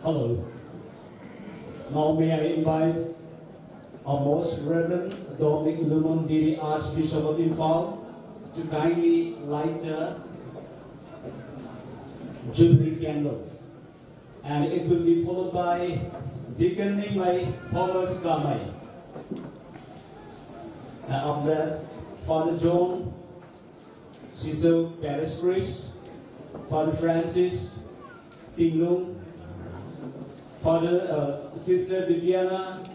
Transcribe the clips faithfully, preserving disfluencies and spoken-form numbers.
Hello. Now may I invite our Most Reverend Dominic Lumon Diri, Archbishop of Imphal, to kindly light the Jubilee candle. And it will be followed by Deacon Nimei Thomas Kamei. And after that, Father John Siso, Parish Priest, Father Francis Tinglung, Father, uh, Sister Bibiana,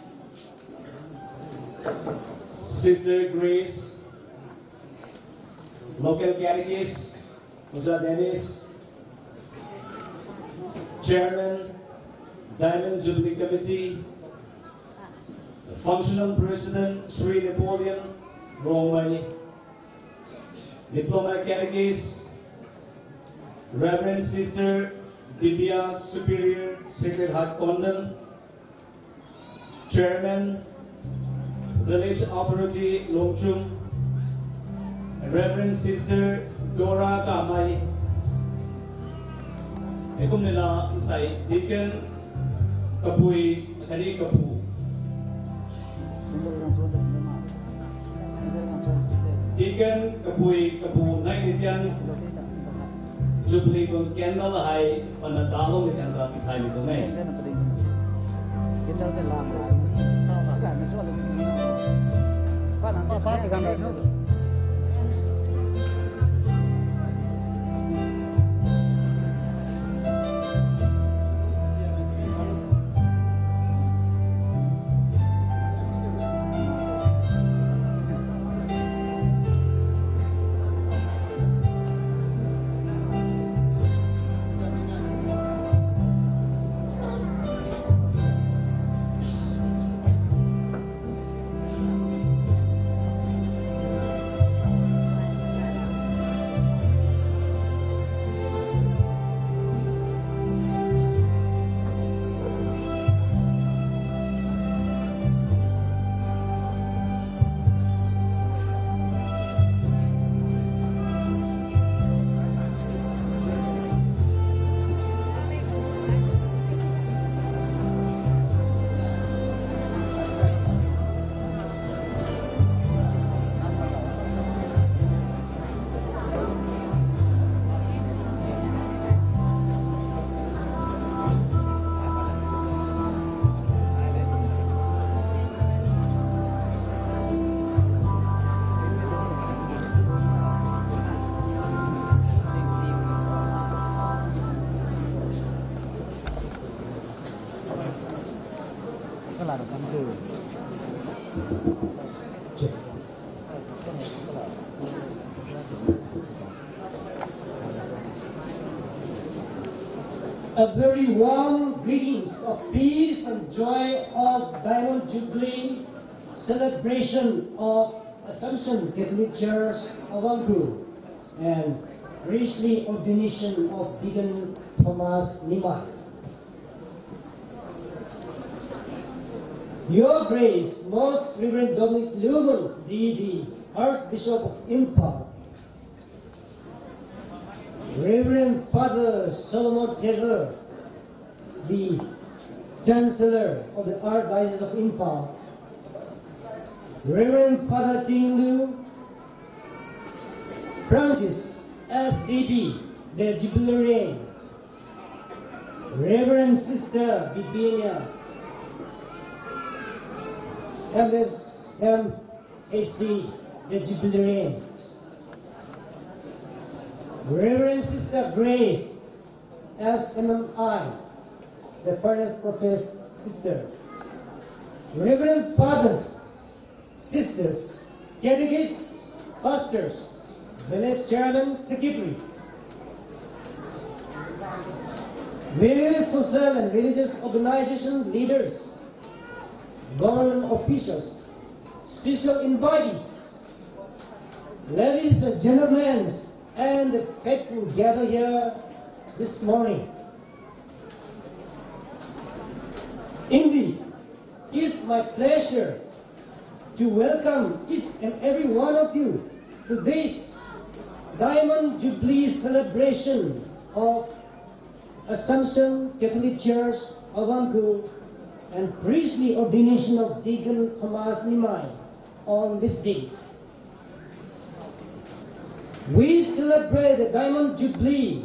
Sister Grace, local catechist, Oja Dennis, Chairman, Diamond Jubilee Committee, Functional President Sri Napoleon Rongmei, Diploma Catechist, Reverend Sister Divya, Superior, Sacred Heart Convent, Chairman, Village Authority Lungchum, Reverend Sister Dora Kamei, heikumna nsei Deacon Kapui, khatni Kapu. Deacon Kapui, Kapu nai ni tian Jubilee tuang candle hei pana dalou ni tian ta tithaymei tuang e. A very warm greetings of peace and joy of Diamond Jubilee celebration of Assumption Catholic Church, Avangku, and priestly ordination of Deacon Thomas Nima. Your Grace, Most Reverend Dominic Lumon, the Archbishop of Imphal, Reverend Father Solomon Tezer, the Chancellor of the Archdiocese of Imphal, Reverend Father Ting Lu, Francis, S D B, the Jubilarian, Reverend Sister Bibinia, M S M A C, the Jubilarian, Reverend Sister Grace, S M M I, the Furnace Profess Sister, Reverend Fathers, Sisters, Catechists, Pastors, Village Chairman, Secretary, various social and religious organization leaders, government officials, special invitees, ladies and gentlemen, and the faithful gathered here this morning. Indeed, it's my pleasure to welcome each and every one of you to this Diamond Jubilee celebration of Assumption Catholic Church, Avangkul, and priestly ordination of Deacon Thomas Nimai on this day. We celebrate the Diamond Jubilee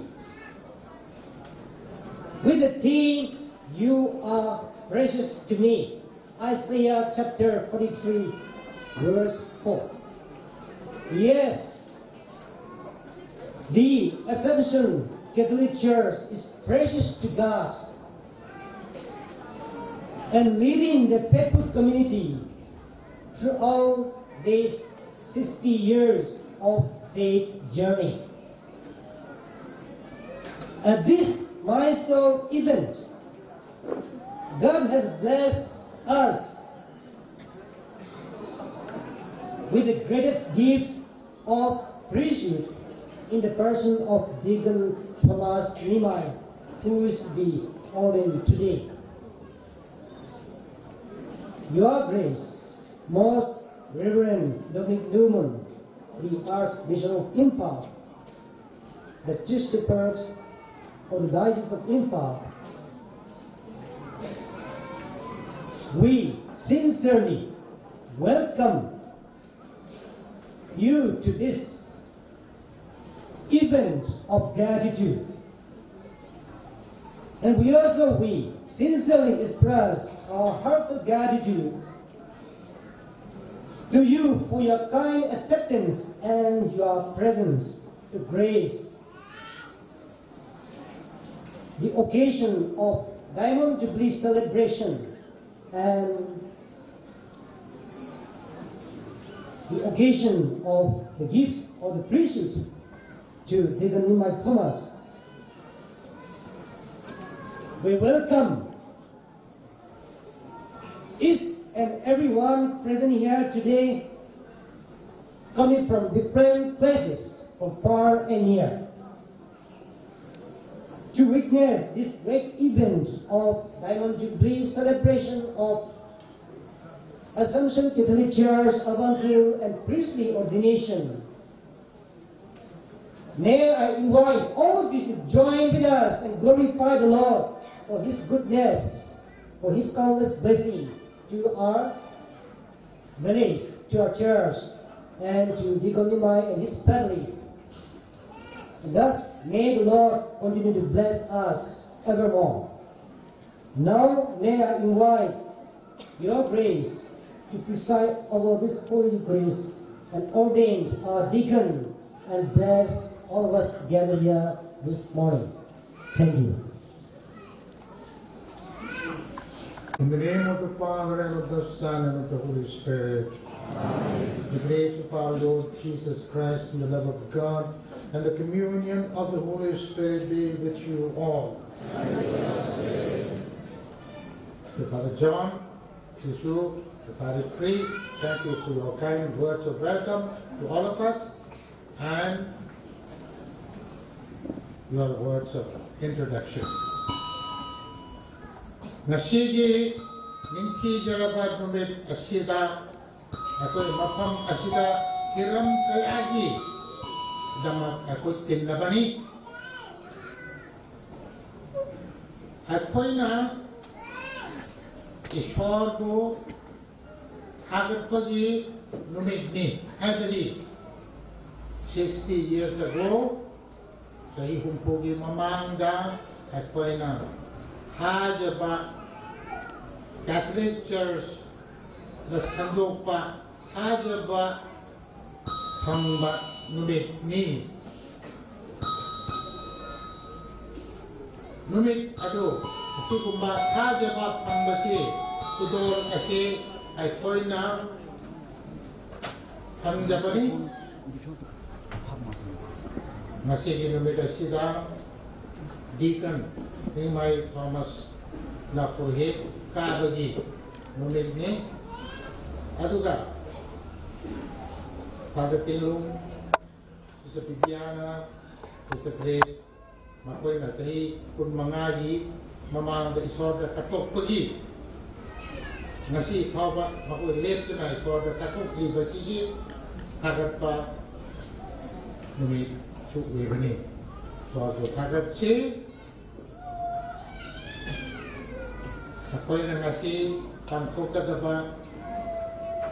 with the theme, "You are precious to me." Isaiah chapter forty-three, verse four. Yes, the Assumption Catholic Church is precious to God and leading the faithful community throughout these sixty years of faith journey. At this milestone event, God has blessed us with the greatest gift of priesthood in the person of Deacon Thomas Nimai, who is to be ordained today. Your Grace, Most Reverend Dominic Lumon, the Archbishop of Imphal, the Chief Shepherd of the Diocese of Imphal, we sincerely welcome you to this event of gratitude. And we also, we sincerely express our heartfelt gratitude to you for your kind acceptance and your presence to grace the occasion of Diamond Jubilee celebration and the occasion of the gift of the priesthood to Deacon Nimai Thomas. We welcome each and everyone present here today, coming from different places, from far and near, to witness this great event of Diamond Jubilee celebration of Assumption Catholic Church, Avangkul, and priestly ordination. May I invite all of you to join with us and glorify the Lord for His goodness, for His countless blessing to our village, to our church, and to Deacon Nimai and his family. And thus, may the Lord continue to bless us evermore. Now, may I invite Your Grace to preside over this Holy Eucharist and ordain our deacon and bless all of us gathered here this morning. Thank you. In the name of the Father, and of the Son, and of the Holy Spirit. Amen. The grace of our Lord Jesus Christ, and the love of God, and the communion of the Holy Spirit be with you all. To Father John, Susu, to Father Tree, thank you for your kind words of welcome to all of us and your words of introduction. Ngasigi ningthi jaraba numit asida, akoi mapam asida hiram kayagi damak akoi tinna bani. Akoina Ishwar ko thagat pagi numit ni, actually, sixty years ago, sahi humpugi mamang da, akoina thajaba Catholic Church na sandokpa thajaba phangba numit ni. Numit adu, asi kumba thajaba phangba si, kudol asi, akoina phangda bani. Ngasigi numit asida, Deacon Nimai Thomas na purohit kabagi numit ni. Aduga Father Tinglung, Sister Bibiana, Sister Grace, makoina sahi kum manga hi mamang da Ishwar da katok pagi, ngasi phauba makoi lep tuna Ishwar da katok liba sigi thagatpa numit suk wi bani. Ishwar ko thagat si. ꯑꯩꯈꯣꯏꯅ ꯉꯁꯤ ꯄꯥꯡꯊꯣꯛꯀꯗꯕ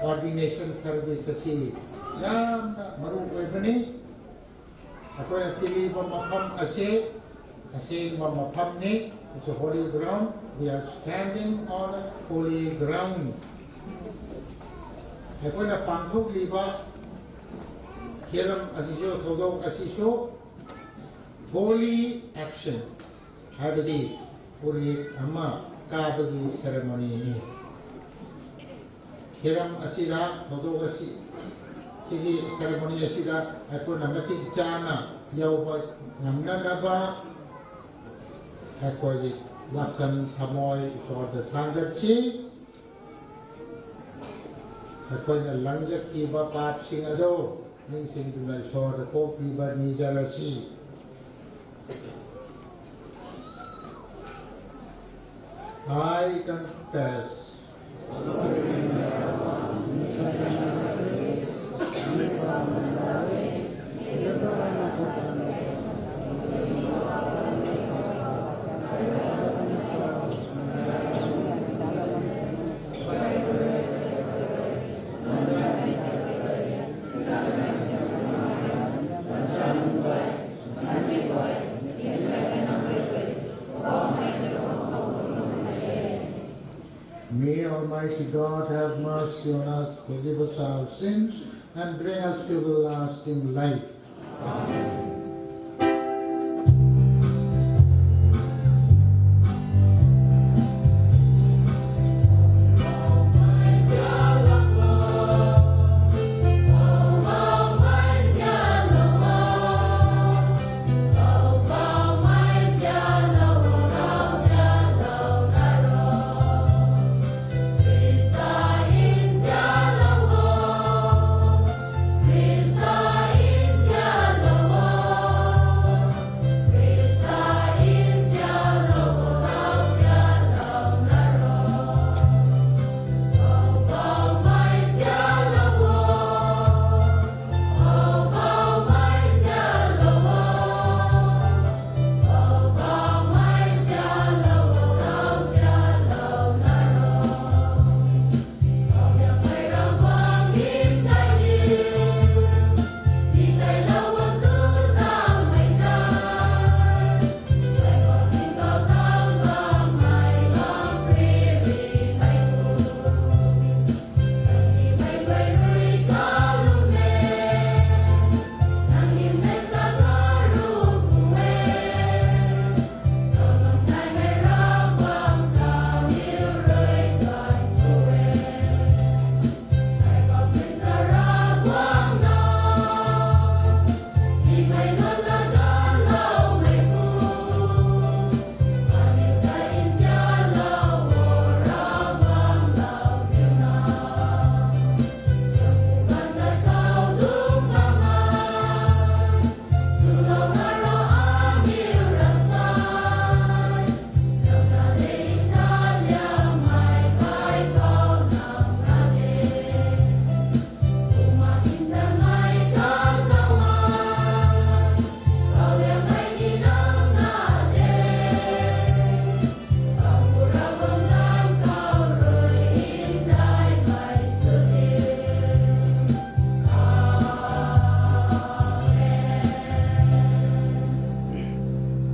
ordination service ꯑꯁꯤ ꯌꯥꯝꯅ ꯃꯔꯨ ꯑꯣꯏꯕꯅꯤ꯫ ꯑꯩꯈꯣꯏꯅ ꯇꯤꯜꯂꯤꯕ ꯃꯐꯝ ꯑꯁꯤ ꯑꯁꯦꯡꯕ ꯃꯐꯝꯅꯤ꯫ It's a holy ground. We are standing on a holy ground. ꯑꯩꯈꯣꯏꯅ ꯄꯥꯡꯊꯣꯛꯂꯤꯕ ꯍꯤꯔꯝ ꯑꯁꯤꯁꯨ, ꯊꯧꯗꯣꯛ ꯑꯁꯤꯁꯨ holy action, ꯍꯥꯏꯕꯗꯤ ꯎꯔꯤꯛ ꯑꯃ ꯀꯥꯕꯒꯤ ceremonyꯅꯤ꯫ ꯍꯤꯔꯝ ꯑꯁꯤꯗ ꯊꯧꯗꯣꯛ ꯑꯁꯤ, ꯁꯤꯒꯤ ceremony ꯑꯁꯤꯗ ꯑꯩꯈꯣꯏꯅ ꯃꯇꯤꯛ ꯆꯥꯅ ꯌꯧꯕ ꯉꯝꯅꯅꯕ ꯑꯩꯈꯣꯏꯒꯤ ꯋꯥꯈꯜ ꯊꯃꯣꯏ ꯏꯁꯣꯔꯗ ꯊꯥꯡꯒꯠꯁꯤ꯫ ꯑꯩꯈꯣꯏꯅ ꯂꯪꯖꯈꯤꯕ ꯄꯥꯞꯁꯤꯡ ꯑꯗꯨ ꯅꯤꯡꯁꯤꯡꯗꯨꯅ ꯏꯁꯣꯔꯗ ꯀꯣꯛꯄꯤꯕ ꯅꯤꯖꯔꯁꯤ꯫ I confess. May Almighty God have mercy on us, forgive us our sins, and bring us to everlasting life. Amen.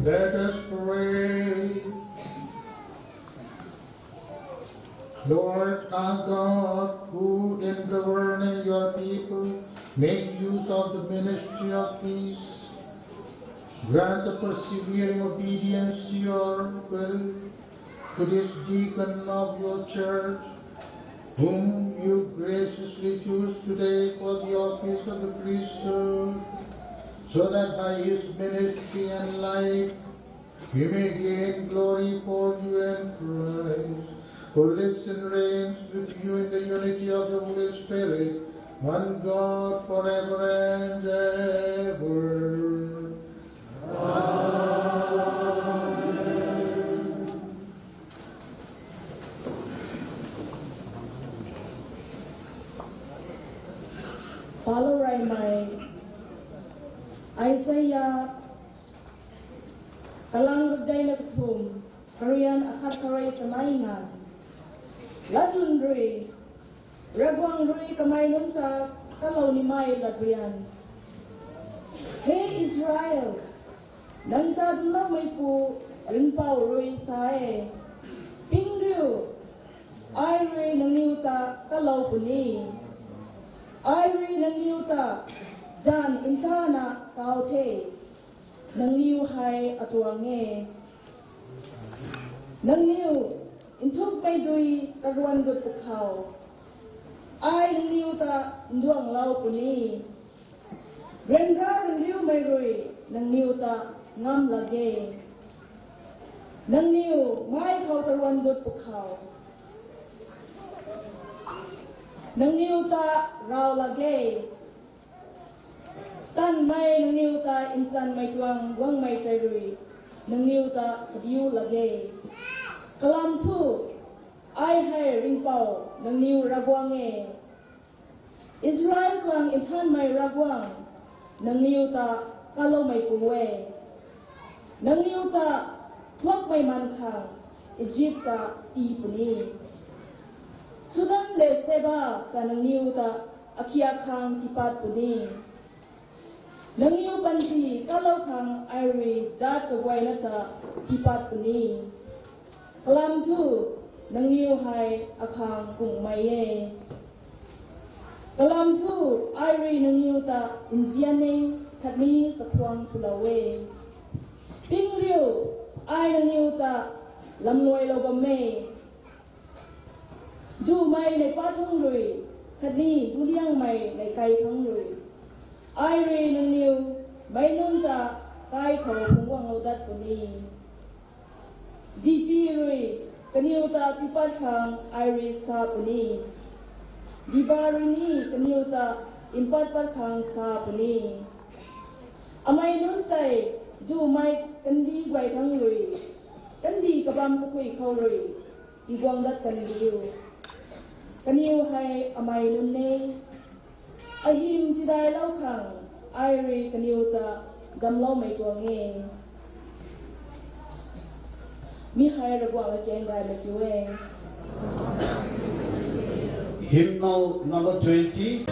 Let us pray. Lord our God, who in governing your people make use of the ministry of peace, grant the persevering obedience to your will to this deacon of your church, whom you graciously choose today for the office of the priesthood, so that by his ministry and life he may gain glory for you and Christ, who lives and reigns with you in the unity of the Holy Spirit, one God, forever and ever. Amen. Palouraimei Isaiah, kalang rukdeina kathumh, Karian akhat kharui samei ngan. Latun rui, Ravguangc rui kamei nunc ta kalou nimei latrian. He Israel, nang ta dunloumeipu Ringhpouc rui sa e, Ping riu, ai rui nangniw ta kalou puni. Ai rui nangniw ta zanc nthana kau the. Nangniw hei atuang e. Nangniw nthukmei dui karuan gut pwkhou, ai nangniw ta nduanglou puni. Ryanra ryanriumei rui nangniw ta ngam lak ge. Nangniw mei khou karuan gut pwkhou, nangniw ta raw lak ge. Tanmei nangniw ta nchanmei tuang guangmei tei rui nangniw ta kabiu lak ge. Kalam thu, ai hei Ringhpouc nangniw Ravguangc e. Israel khang nthanmei Ravguangc, nangniw ta kaloumeipu e. Nangniw ta thuakmei man khang Egypt ta tii puni. Sudan le Seba ta nangniw ta akhiak khang tiipat puni. Nangniw panty kalou khang ai rui zaat kaguayna ta tiipat puni. Kalam thu, nangniw hei akhang kungmei e. Kalam thu, ai rui nangniw ta nzian e, khatni chakhwang swlou e. Ping riu, ai nangniw ta lamluailou bam e. Dumei nei pat thangc rui, khatni duliangmei nei kai thangc rui, ai rui nangniw meic nunc ta kai khou phungc guanglou dat puni. Dihpui rui kaniw ta tiipat khang ai rui sa puni. Diba rui ni kaniw ta mpat pat khang sa puni. Amei nunc tei dumei kandih guay thangc rui, kandih kabam kakhui khou rui tiguang dat kan diu. Kaniw hei amei nunc e. Ahym tidailou khang ai rui kaniw ta damcloumei tuang e. Mi hei Ravguangc la kang gaymei kiu e. Hymnal number twenty.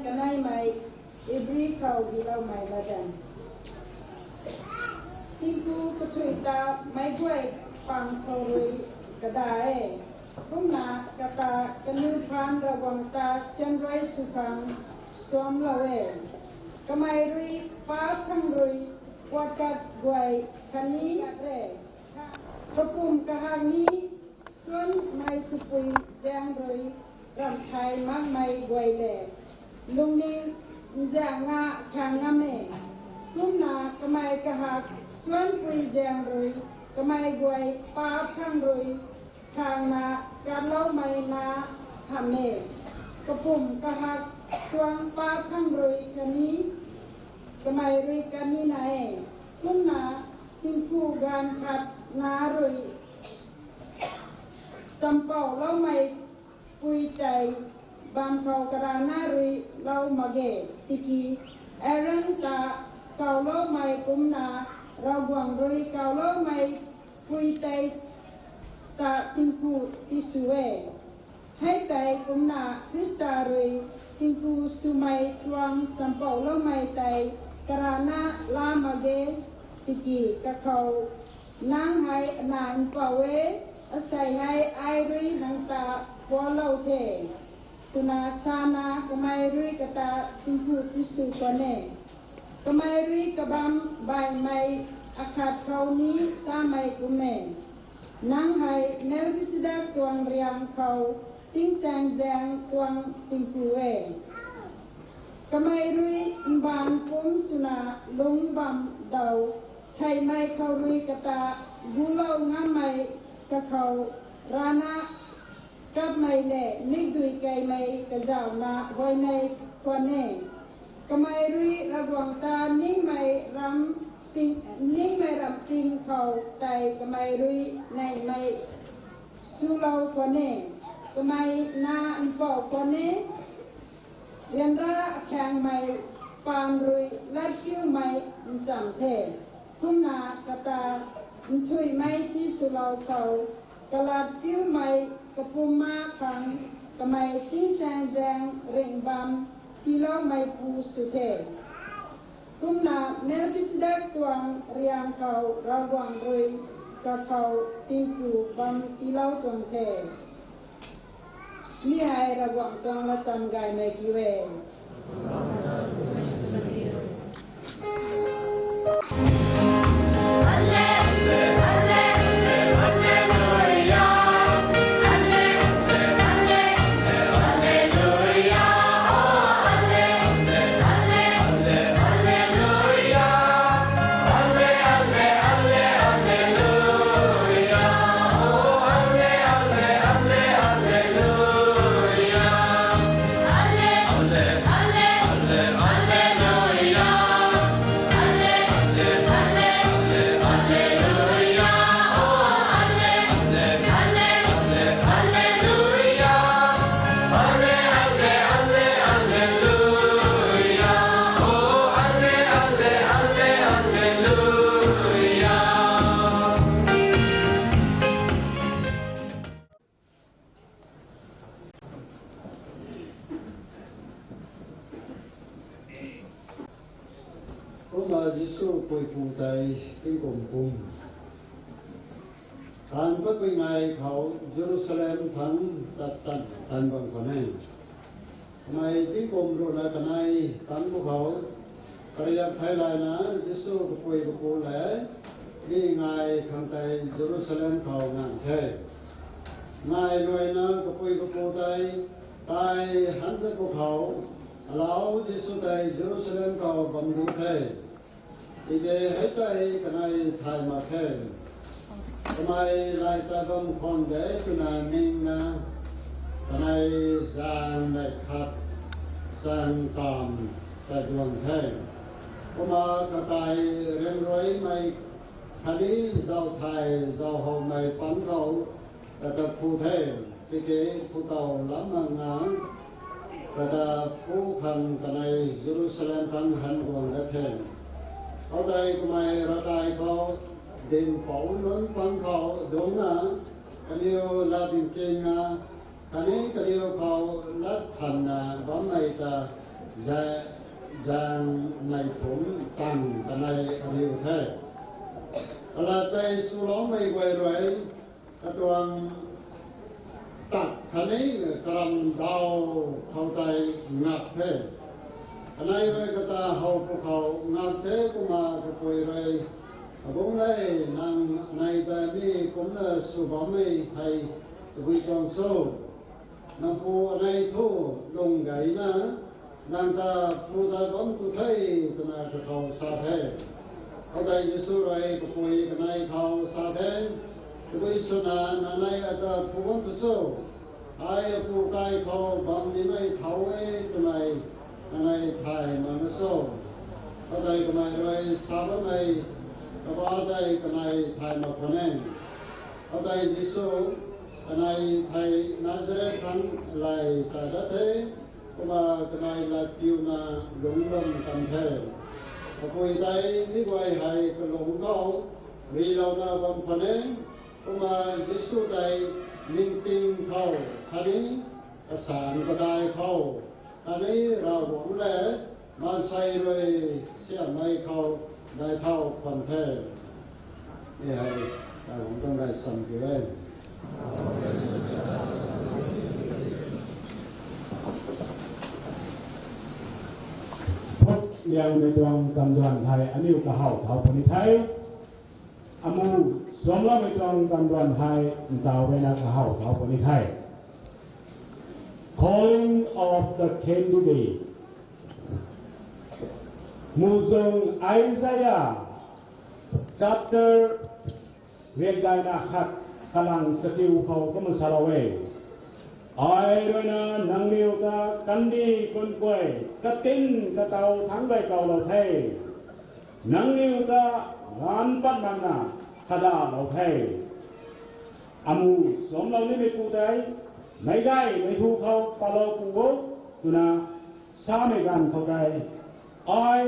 Kaneimei, Ibri khou hyloumei latdanv. Tingku kathui ta meic guay pang khou rui kada e. Kumna kata kaniw phaan Ravguangc ta siamruai sw khang suamclou e. Kamei rui paap khang rui puatkat guay khatni re, kapumc kahak ni suanmei swpui zaeng rui ramh thay makmei guay le lungning nzian nga khang ngam e. Kumna kamei kahak suanpui zaeng rui kamei guay paap khang rui khangna katloumei na hamh e. Kapumc kahak tuang paap khang rui khatni kamei rui khatni na e. Kumna tingku gaanv khat na rui champouloumei pui tei bam khou karana rui lou mak ge. Tiki Aaron ta kawloumei kumcna Ravguangc rui kawloumei pui tei ta tingku tisw e. Hei tei kumcna Khrista rui tingku swmei tuang champouloumei tei karana la mak ge. Tiki kakhou, nang hei ana mpouh e, asei hei ai rui nang ta pualou the, twna sana kamei rui kata tingku tisw khwan e. Kamei rui kabam baihmei akhat khou ni samei kum e, nang hei Melkisedek tuang riang khou tingsaengzaeng tuang tingku e. Kamei rui mbaanv pumc swna lungc bam daw theihmei khou rui kata gulou ngammei kakhou rana kapmei le mikdui keymei kazauhna huayney khwan e. Kamei rui Ravguangc ta ningmei ram ping, ningmei ram ping khou tei kamei rui neihmei swlou khwan e. Kamei na mpouh khwan e, ryanra akhaengmei paan rui latpiumei ncham the. Kumna kata nthuihmei tiswlou khou kalatpiumei kapumc ma khang kamei tingsaengzaeng ringh bam tiiloumeipu sw the. Kumna Melkisedek tuang riang khou Ravguangc rui kakhou tingku bam tiilou tuang the. Mi hei Ravguangc tuang lacham gaymei kiu e. Kumna Jisu puipu tei tingkum kum, taanv patpui ngai khou Jerusalem thangc tat tan tan bam khwan e. Kamei tingkum ruhna kanei tan bu khou, kariak theilayna Jisu kapui kapu le mi ngai khang tei Jerusalem khou ngang the. Ngai ruina kapui kapu tei kai han tat bu khou, alau Jisu tei Jerusalem khou bam du the. Tiki hei tei kanei thay mak khe. Kamei lay ta bam khwan de twna ningna, kanei zaeng neih khat sang kamv tei duang the. Kumna kakai riangruaimei khatni zauc thay zauc howmei pang khou kata phu the. Tiki phu tow lam mak nga, kata phu khang kanei Jerusalem thangc han guang dat the. Khoutei kamei ravkai khou dinhpouc nunc pang khou dungcna, kaniw lat dingkingna, khatni kaniw khou lat thanna bammei ta Zai, zang nai thum tang kanei ariu the. Ala tei swloumei guay rui, katuang tak khatni karam daw khou tei ngak the. Kanei rui kata how pwkhou ngak the kumna kapui rui, Abung e, nang anei ta mi kumna sw bammei hei tabui tuang cho? Nang pu anei thu lung gayna, nang ta phu ta bam tu the, twna kakhou sa the. Khoutei Jisu rui kapui kanei khou sa the, Tabui swna nang nei ata phu bam tu cho? Ai apu kai khou bam nimei thau e twmei nang nei thay mak na cho? Khoutei kamei rui sa bammei kabah tei kanei thay mak khwan e. Khoutei Jisu kanei thei Nazareth thangc lay ta dat the, kumna kanei lat piuna lungc bam kan the. Kapui tei mi guay hei kalung khou rilouna bam khwan e, kumna Jisu tei ningting khou khatni kasan kadai khou khatni Ravguangc le maansei rui siammei khou dai thau khwan the. E hei, Ravguangc tuang gaychamv kiu e. Phut liangmei tuang kamduan hei aniu kahaw thau puni the. Amu suamloumei tuang kamduan hei ntaw ruina kahaw thau puni the. Calling of the Candidate. Muzung Isaiah chapter riakdaina khat kalang sakiu khou kumna salou e. Ai ruina nangniw ta kandih kunkuay katin kataw thangc rui kawlou the. Nangniw ta gaanv pat makna khadahlou the. Amu suamlou nimeipu tei, meic gaymei hu khou palou pu o, twna samei ganv khou tei, ai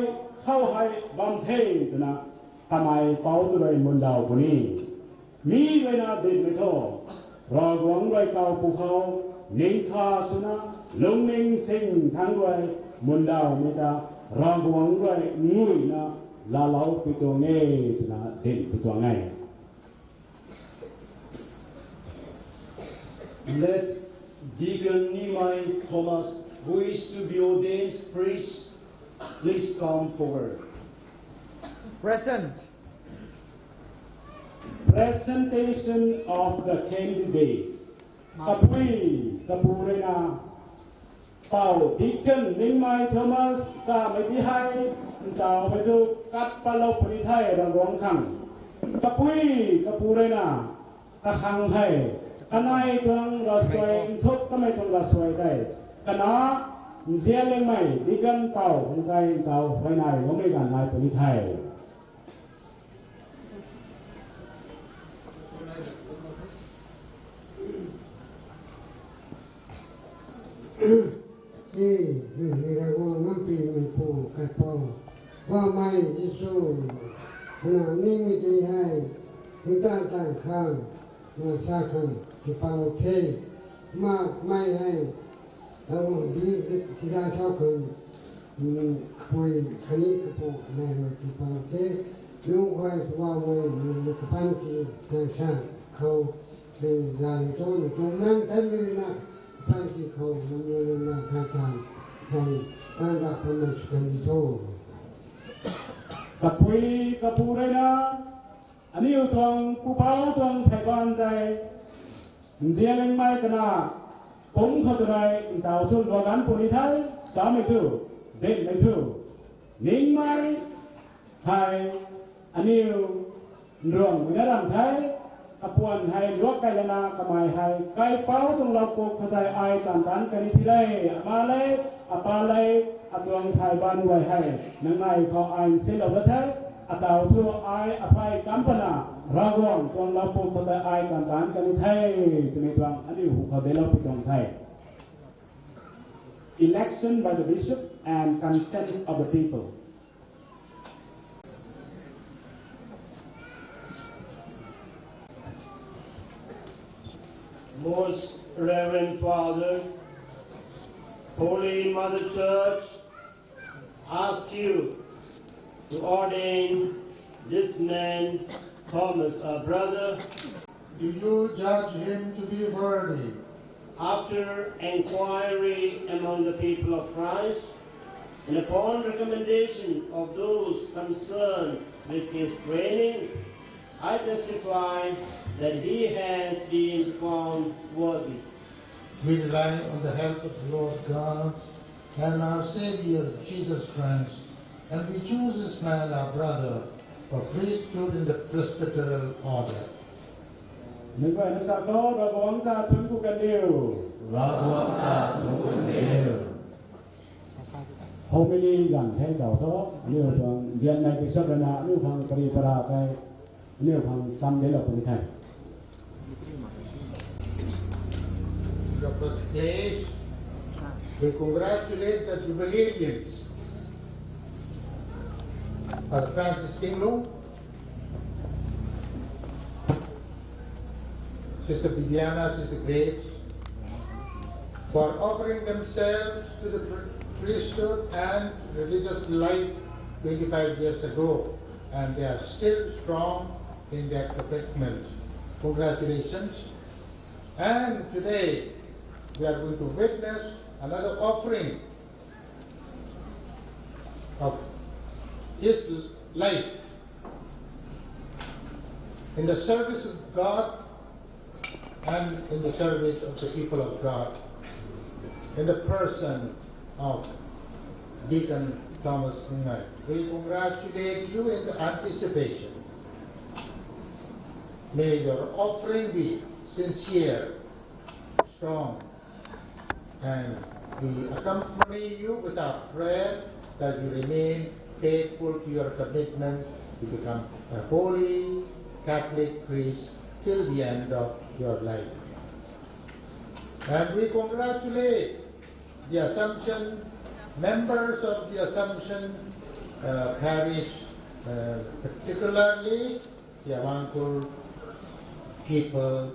khou hei bam the, twna kamei pouc tu rui mundaw puni. Mi ruina dinhmei thu, Ravguangc rui kaw pwkhou, ning kha swna, lungning sing thangc rui mundawmei ta, Ravguangc rui nguina laalou pui tuang e, twna dinhpui tuang e. Let Deacon Nimai Thomas, who is to be ordained priest, please come forward. Present. Presentation of the candidate. Kapui, kapu ruina, Pou Deacon Ningmei Thomas kamei ti hei, ntawmei thu kat patlou puni the Ravguangc khang. Kapui, kapu ruina, kakhang hei, kanei tuang ravsuai, nthuk kamei tuang ravsuai tei, kana, Nzianliangmei Deacon Pou hang tei ntaw huayney guangmei ganv nai puni the. E, ni Ravguangc ngampimeipu kaipouc, Poubauhmei Jisu, kana ningmei tei hei, tingtan tan khang, na sa khang, tipaulou the, kumna mei hei, Ravguangc di, di, tida thau khang, kapui khatni kapu kanei rui tipaulou the, lungc khuay Poubauhmei, mei kapanty, na sa khou, mei zay tu, mei tu nang kan ruina, kapanty khou, nang ruina, nang kan tan, khang, tan da khang mei sw kan di tho. Kapui, kapu ruina, aniu tuang pupouc tuang pheyban tei, Nzianliangmei kana, pumc khou tu rui ntaw thu luak ganv puni the, samei thu, dinhmei thu, ningmei, hei, aniu, nruangmei na ram the, kapuan hei luak kai lana kamei hei, kaipouc tuang lau puk khou tei ai tan tan kani thi de, ama le, apa le, atuang pheyban guay hei, nangnei khou ai nsinlou dat the, ataw thu ai aphey kam pana, Ravguangc tuang lau puk khou tei ai tan tan kani the, twmei tuang aniu hu khou delou pui tuang the. Election by the bishop and consent of the people. Most Reverend Father, Holy Mother Church, ask you to ordain this man, Thomas, our brother. Do you judge him to be worthy? After inquiry among the people of Christ, and upon recommendation of those concerned with his training, I testify that he has been found worthy. We rely on the help of the Lord God and our Savior Jesus Christ, and we choose this man, our brother, for priesthood in the presbyteral order. Nunc guayna sa khou Ravguangc ta thuanc ku kaniw. Ravguangc ta thuanc ku kaniw. Homily ganv thei tau tho, aniu tuang zianmei ti sap rana, aniu khang kari para kai, aniu khang sam de lou puni the. Doctor Clay, we congratulate the jubilees of Francis Kinglung, Sister Bibiana, Sister Grace, for offering themselves to the pri- priesthood and religious life twenty-five years ago, and they are still strong in their commitment. Congratulations. And today, we are going to witness another offering of his life in the service of God and in the service of the people of God, in the person of Deacon Thomas Ngai. We congratulate you in anticipation. May your offering be sincere, strong, and we accompany you with our prayer that you remain faithful to your commitment to become a holy Catholic priest till the end of your life. And we congratulate the Assumption, members of the Assumption uh, parish, uh, particularly the Avangkur people,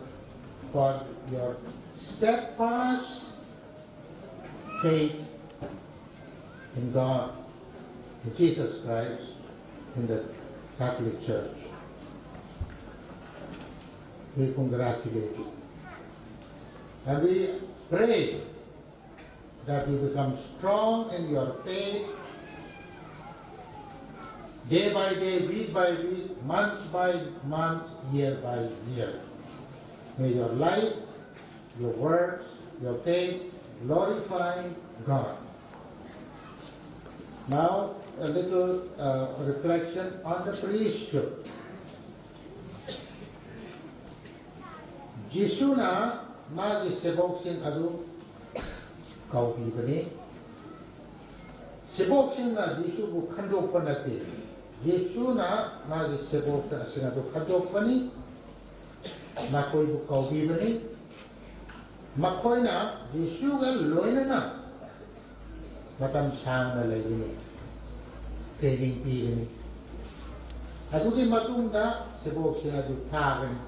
for your steadfast faith in God, in Jesus Christ, in the Catholic Church. We congratulate you. And we pray that you become strong in your faith, day by day, week by week, month by month, year by year. May your life, your works, your faith glorify God. Now, a little uh, reflection on the priesthood. Jisu na magi sebok sin adu kau pi pani. Sebok sin na Jisu bu khandok pana ti. Jisu na magi sebok ta sin adu khandok pani. Makoi bu kau pi pani. Makoi na Jisu ga loina na matam sangna lei ni, training pi ni. Adu di matung da sebok sin adu tha kan,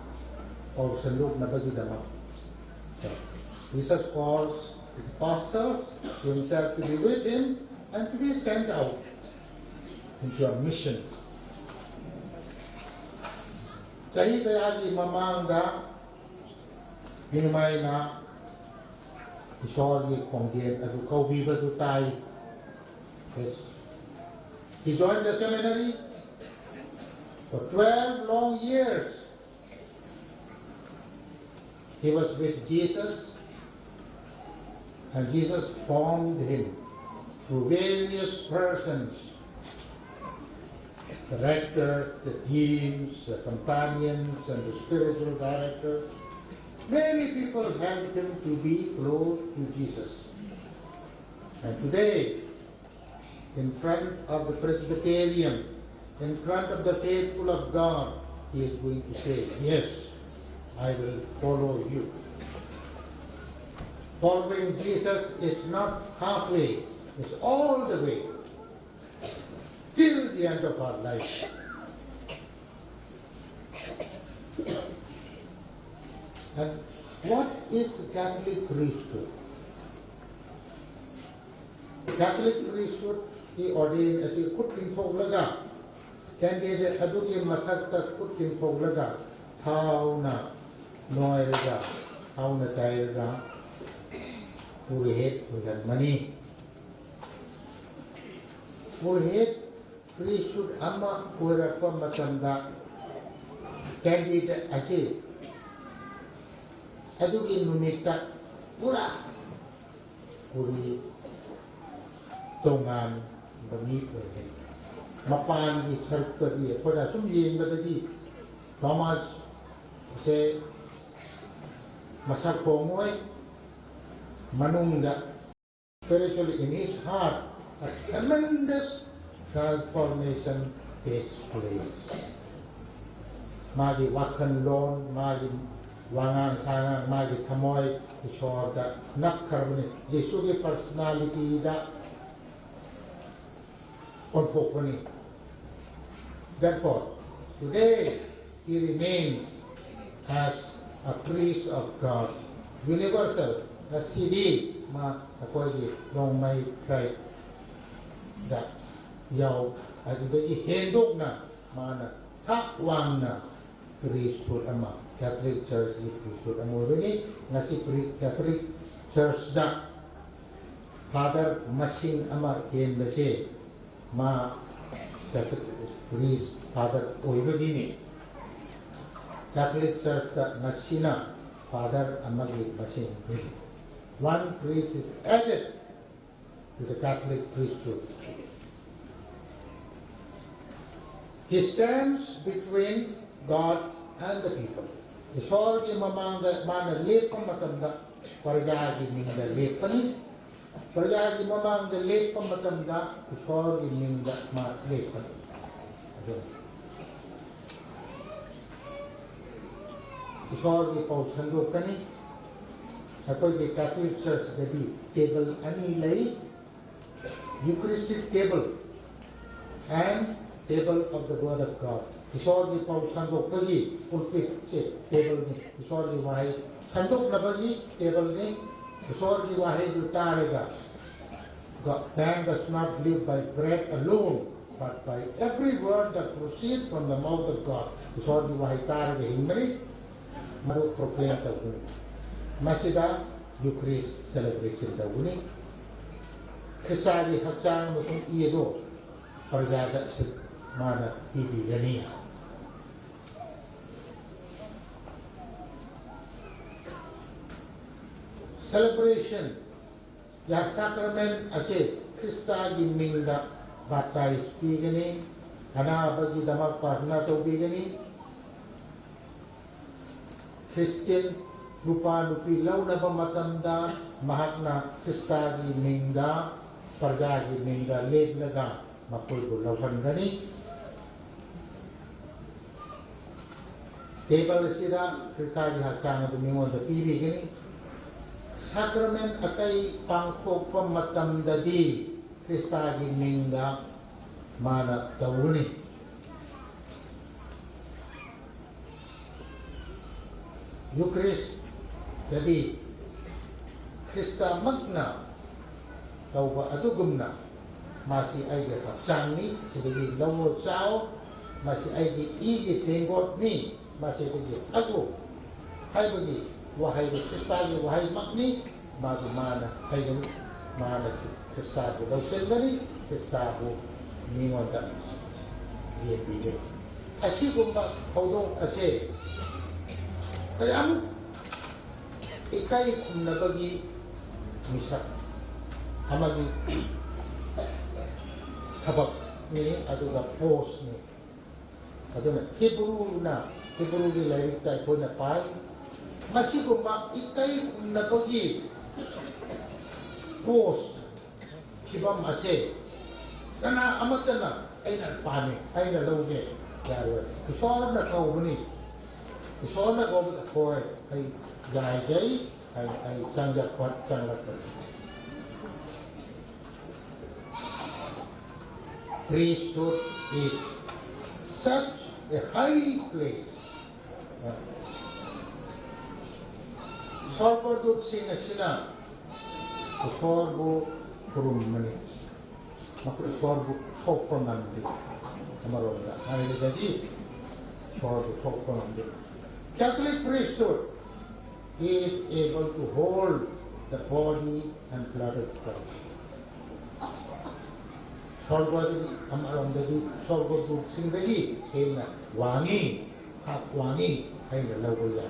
or sanduk na bagi da ma. So, Jesus calls the apostles to himself to be with him and to be sent out into a mission. Chahi kaya di mamang da, Ningmei na Isor ki khongdian adu kau bi ba tu tai. Yes. He joined the seminary for twelve long years. He was with Jesus, and Jesus formed him through various persons, the rector, the deans, the companions, and the spiritual director. Many people helped him to be close to Jesus. And today, in front of the Presbyterium, in front of the faithful of God, he is going to say, "Yes, I will follow you." Following Jesus is not halfway, it's all the way, till the end of our life. And what is the Catholic priesthood? Catholic priesthood Ordain asi khut tingthok laga, candidate aduki mathak ta khut tingthok laga, thauna noi raga, thauna tai raga, purohit puigan mani. Purohit priesthood ama puirak pa matam da, candidate asi aduki numit ta pura puri tongan bami puigan. Mapan ki saruk ta di, khona sum yin ba ta di, Thomas se masak khomoi, manung da, spiritually in his heart, a tremendous transformation takes place. Magi wakhan lon, magi wangang sangang, magi thamoi, Isor da nap khar bani, Jisu ki personality da onthok bani. Therefore, today he remains as a priest of God, universal, a C D, ma akhoi ki longmei trai da yau, adudagi hendokna, mana thak wangna, priesthood ama, Catholic Church ki priesthood ama rui ni, ngasi pri-, Catholic Church da Father masing ama ken ba se, ma Catholic priest Father oi ba di ni. Catholic Church ta ngasina Father ama ki masing ni. One priest is added to the Catholic priesthood. He stands between God and the people. Isor ki mamang da mana lep pa matam da, parja ki ming da lep pa ni. Parja ki mamang da lep pa matam da, Isor ki ming da ma lep pa ni. Isor ki pou sanduk kani. Akhoi ki Catholic Church da di table ani lei, Eucharistic table and table of the Word of God. Isor ki pou sanduk pa ki pulpit se table ni. Isor ki wahei sanduk na pa ki table ni. Isor ki wahei du ta re ga. God, man does not live by bread alone, but by every word that proceeds from the mouth of God. Isor ki wahei ta re ga hing mari. Maru proclaim tau kuni. Masida Eucharist celebration tau kuni. Khrista ki hakchang masung iye do. Parja da sit mana pibi gani. Celebration. Ya sacrament ase Khrista ki ming da baptize pi kani, ana bagi damak patna tau pi kani, Christian nupa nupi louna bam matam da, mahakna Khrista ki ming da, parja ki ming da, lep laga, makpui bu lou kan kani. Table sira Khrista ki hakchang atu mingwan ta pibi kani. Sacrament akai pangthok pa matam da di Khrista ki ming da mana tau ni. Eucharist da di Khrista makna tau ba atu gumna, masi ai ki hakchang ni, sida ki lou chau, masi ai ki i ki tenggot ni, masi ai ki atu, hai ba ki, wahei ki Khrista ki wahei mak ni, ma ki mana, hai ki mana ki Khrista ki lou sen da ni, Khrista ki mingwan da, ye bi ni. Asi gumba, khou do, ase, kayam, ikai kumna bagi misa, ama ki thabak ni, aduga post ni. Aduna Hebrew na, Hebrew ki lairik tai khou na pai. Masi kumba ikai kumna bagi post. Kibam ase, kana amatana, aina pame, aina louge, yarui. Isor na kau bani, Isor na kau bata koi, ai jai jai, ai, ai chang jak pat, chang lak pat. Priesthood is such a high place. Sorbo dut sing asina, sorbo kurum mani. Sorgu sokpang nang di. Amaron da. Hari jadi sorgu sokpang nang di. Catholic priesthood is able to hold the body and blood of Christ. Sorgu di, amaron da di, sorgu du sing da di, hena wangi, hak wangi, hena lau ya.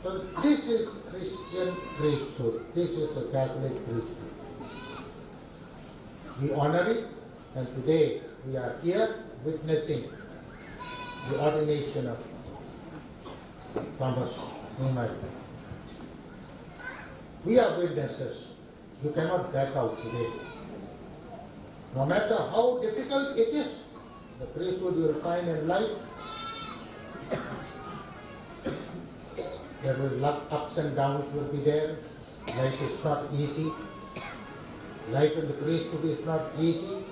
So this is Christian priesthood. This is the Catholic priesthood. We honor it, and today we are here witnessing the ordination of Thomas Nungmei. We are witnesses. You cannot back out today. No matter how difficult it is, the priesthood you will find in life, there will lot ups and downs will be there. Life is not easy. Life in the priesthood is not easy.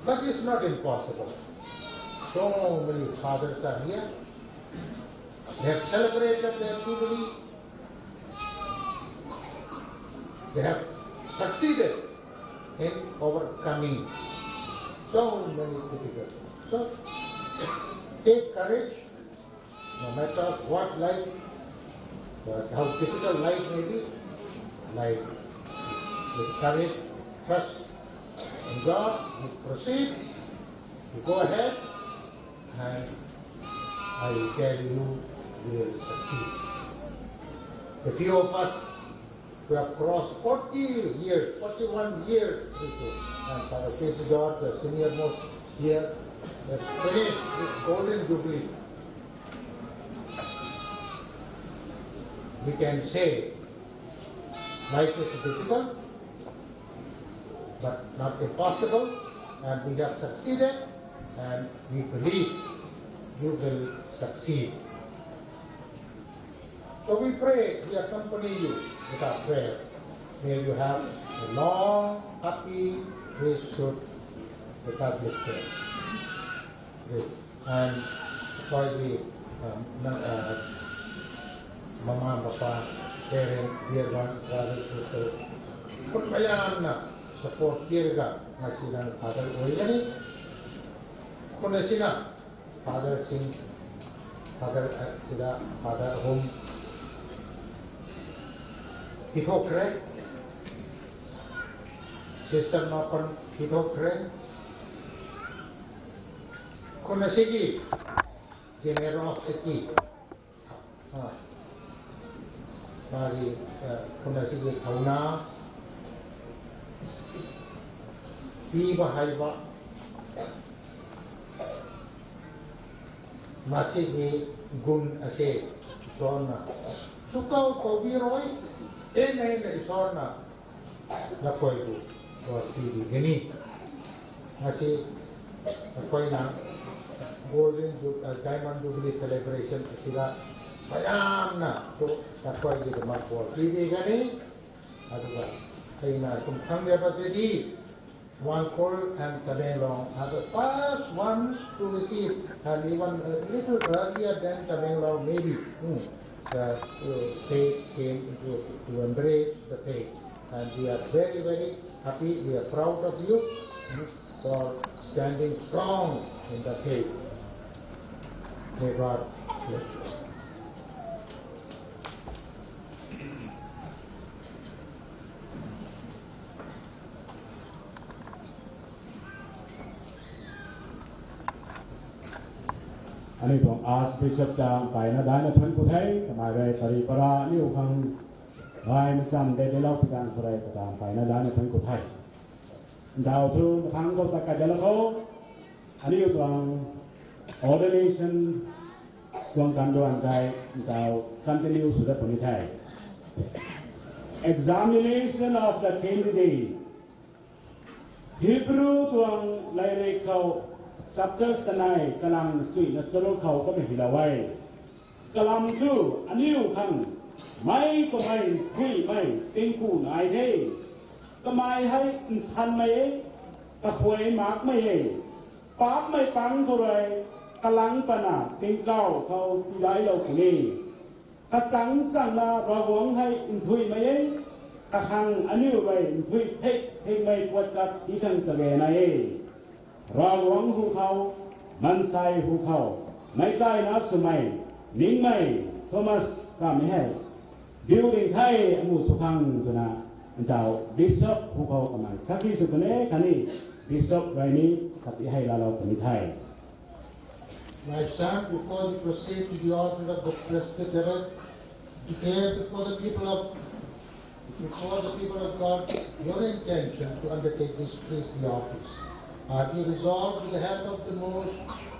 But it's not impossible. So many fathers are here. They have celebrated their jubilee. They have succeeded in overcoming so many difficulties. So, take courage, no matter what life, uh, how difficult life may be, life with courage, trust in God, you proceed, you go ahead, and I tell you, you will succeed. The few of us who have crossed forty years, forty-one years, and Father Peter George, the senior most here, has finished this golden jubilee. We can say life is difficult, but not impossible, and we have succeeded, and we believe you will succeed. So we pray, we accompany you with our prayer. May you have a long, happy priesthood, the Catholic Church. Great. And for the, um, na-, uh, mama, papa, parent, dear one, brother, sister, khun mayamna support tier ga, ngasina Father Oilani, khun asina Father Singh, Father, uh, sida, Father Home, Pithokre, Sister Mapan, Pithokre, khun asigi generosity. Ah. Mari, eh, khun asigi thauna. Pi bahai ba. Masigi gun ase Isorna. Sukau kau bi roi. Ena ena Isorna. Nakhoi bu, uh, T V gani. Ngasi, nakhoi na Golden Ju-, uh, Diamond Jubilee Celebration asila mayamna tu nakhoi di mak bu T V gani. Aduga, kaina kum thang dia ba te di. Wangkhal and Tamenglong are the first ones to receive, and even a little earlier than Tamenglong, maybe, hmm, the, uh, faith came into, to embrace the faith. And we are very, very happy, we are proud of you, hmm, for standing strong in the faith. May God bless you. Aniu tuang Archbishop ta mpeyna daina thuanc ku the, kamei rui pari para aniu khang gayna cham de delou pi tang khou rui kata mpeyna daina thuanc ku the. Ndau thu mathang khou ta kai dalou khou, aniu tuang ordination tuang kanduan kai ndau continue sw dat puni the. Examination of the candidate. Hebrew tuang lairik khou chapter sanei kalang suina saruk khou kumna hilou e. Kalam thu aniu khang mei kamei huimei tingku nai the. Kamei hei nthanmei e, kakhuai makmei e. Paapcmei pang khou rui kalang pana tingkauh khou tidailou puni. Kasang sangna Ravguangc hei nthuihmei e, kakhang aniu rui nthuih thek thekmei puat kat ti khang kage nai e. Ravguangc hu khou, mansei hu khou, meic kaina swmei, ningmei, Thomas kamei hei, biu ding the amu sw khang twna, ntau Bishop hu khou kamei sakhi sw puni khatni, Bishop rui ni khat ti hei laalou puni the. My son, before you proceed to the altar of the presbytery, declare before the people of, before the people of God your intention to undertake this priestly office. Are you resolved with the help of the most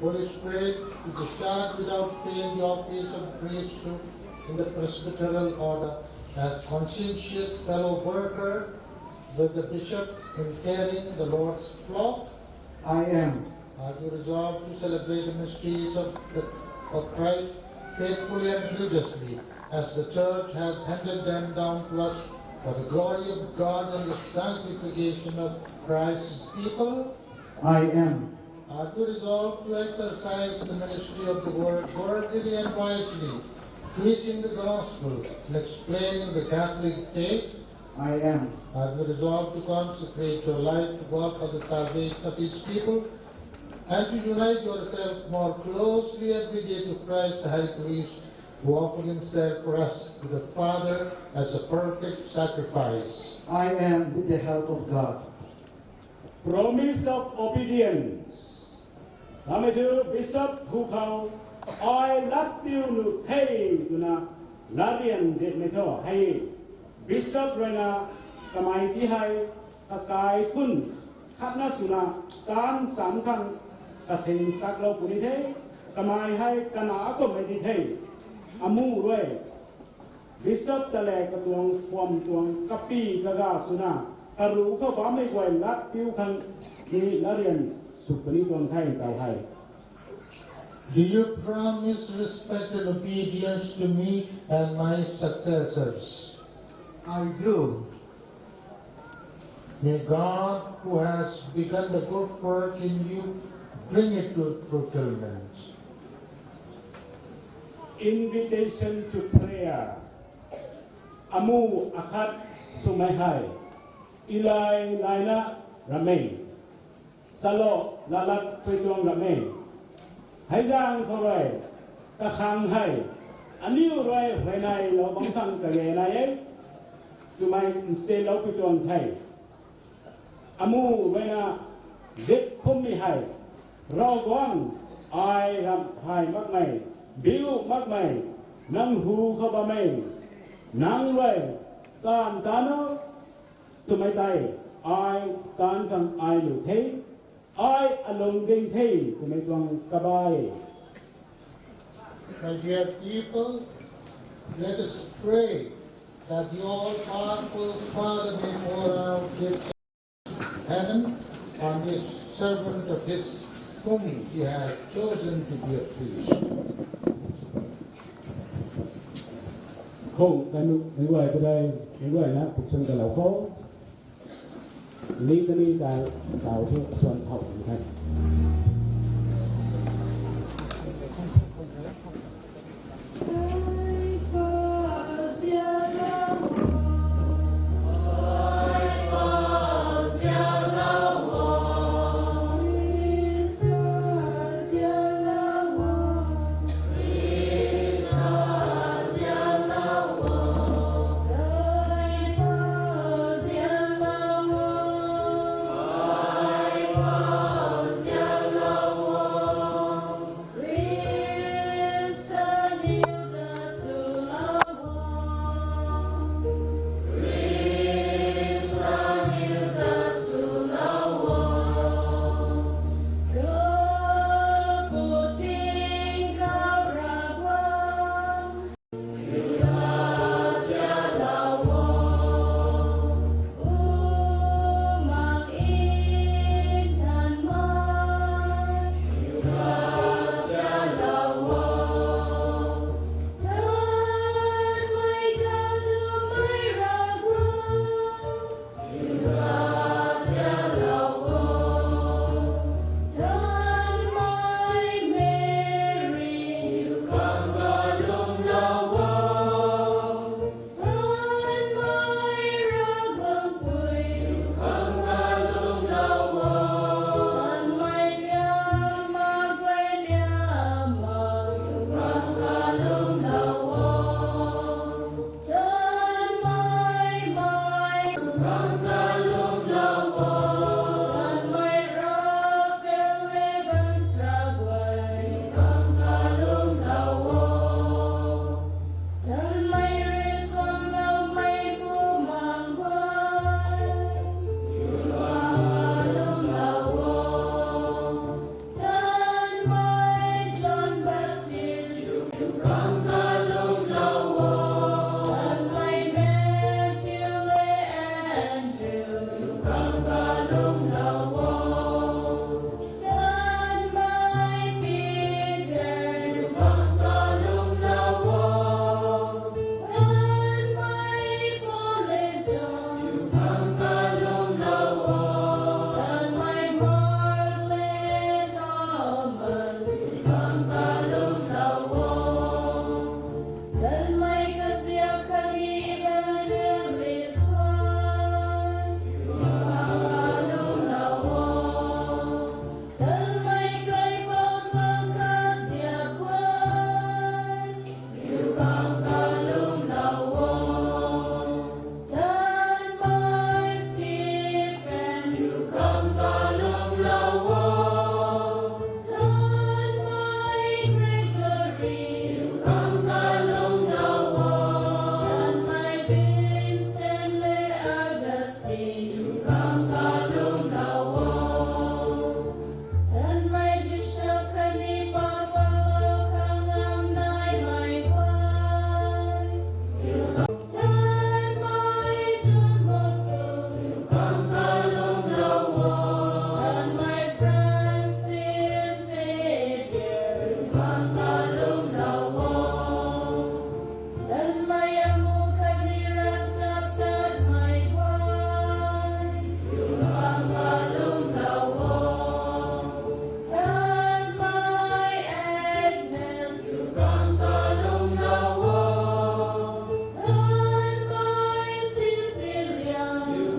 Holy Spirit to discharge without fail the office of priesthood in the presbyteral order as conscientious fellow worker with the bishop in caring the Lord's flock? I am. Are you resolved to celebrate the mysteries of, the, of Christ faithfully and religiously, as the Church has handed them down to us for the glory of God and the sanctification of Christ's people? I am. Are you resolved to exercise the ministry of the word worthily and wisely, preaching the gospel and explaining the Catholic faith? I am. Are you resolved to consecrate your life to God for the salvation of His people, and to unite yourself more closely every day to Christ the High Priest, who offered himself for us to the Father as a perfect sacrifice? I am, with the help of God. Promise of obedience. Kamei thu Bishop hu khou, ai latpiu nuh the twna latryan ditmei thu hei, Bishop rui na kamei ti hei kakai khun khatna swna taanv cham khang kasing saklou puni the, kamei hei kana kummei di the. Amu rui Bishop ta le katuang phuam tuang kapy kaga swna, karuh khou bammei guay latpiu khang ni latryan sw puni tuang the tau hei. Do you promise respect and obedience to me and my successors? I do. May God, who has begun the good work in you, bring it to fulfillment. Invitation to prayer. Amu akhat swmei hei, Eli laina ramei. Salo lalat pui tuang ram e. Hei zaeng khou rui, kakhang hei, aniu rui huayney lou bam khang kage nai e, twmei nselou pui tuang the. Amu ruina zip phummei hei, Ravguangc, ai ramh thay makmei, biu makmei, nang hu khou bammei, nang rui, taanv tan o, twmei tei, ai taanv khang ai lu the, ai alung ding the, twmei tuang kabai. My dear people, let us pray that the all-powerful Father may pour out gifts of heaven on this servant of his whom he has chosen to be a priest. Khou kanu, ningguay kadai, ningguayna puksan kalou khou. Ling kani ta, tau thu suan thau kan the.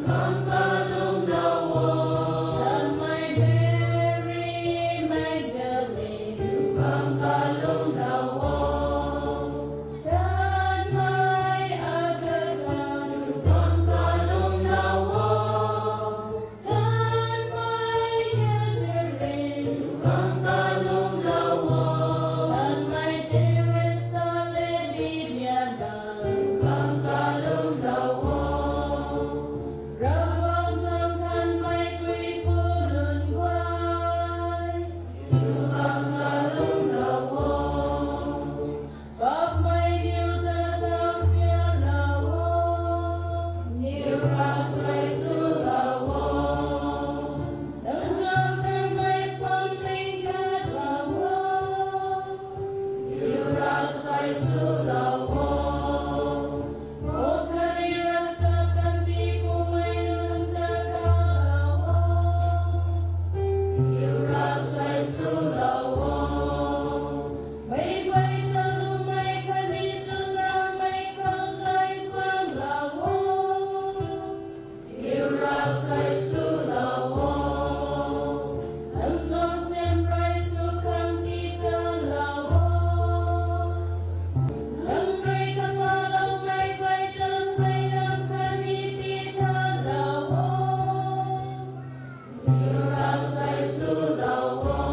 Khang kalum lou o. Tanmei Mary Magdalene, khang kalum lou o. Tanmei Agatha, khang kalum lou o. Tanmei Catherine, khang kalum lou o. Tanmei Teresa le Viviana, khang kalum lou o. Ravguangc tuang tanmei puipu lun guay, khang kalum lou o. Papmei diu ta zauzian lou o. Niu ravsuai sw lou o. Nang tuang tanmei phuamling khat lou o. Niu ravsuai sw lou o. Paul khatni ravchap tanpi pumei nunc ta kha lou o. Niu ravsuai sw lou o. Meic guay ta lumei khatni chwzaumei khou zay kuang lou o. Niu ravsuai sw lou o. Nang tuang siamruai sw khang ti ta lou o. Nang rui kapaloumei guay ta suaihiam khatni ti ta lou o. Niu ravsuai sw lou o.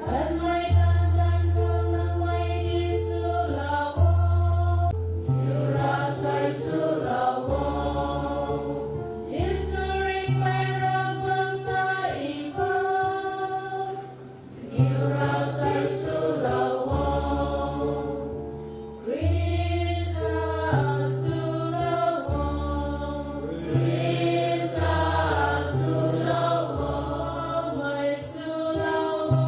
Tanmei tan tan khou nangmei ti sw lou o. Niu ravsuai sw lou o. Sinsw ringhmei Ravguangc ta i pa. Niu ravsuai sw lou o. Khrista sw lou o. Khrista sw lou o. Mei sw lou o.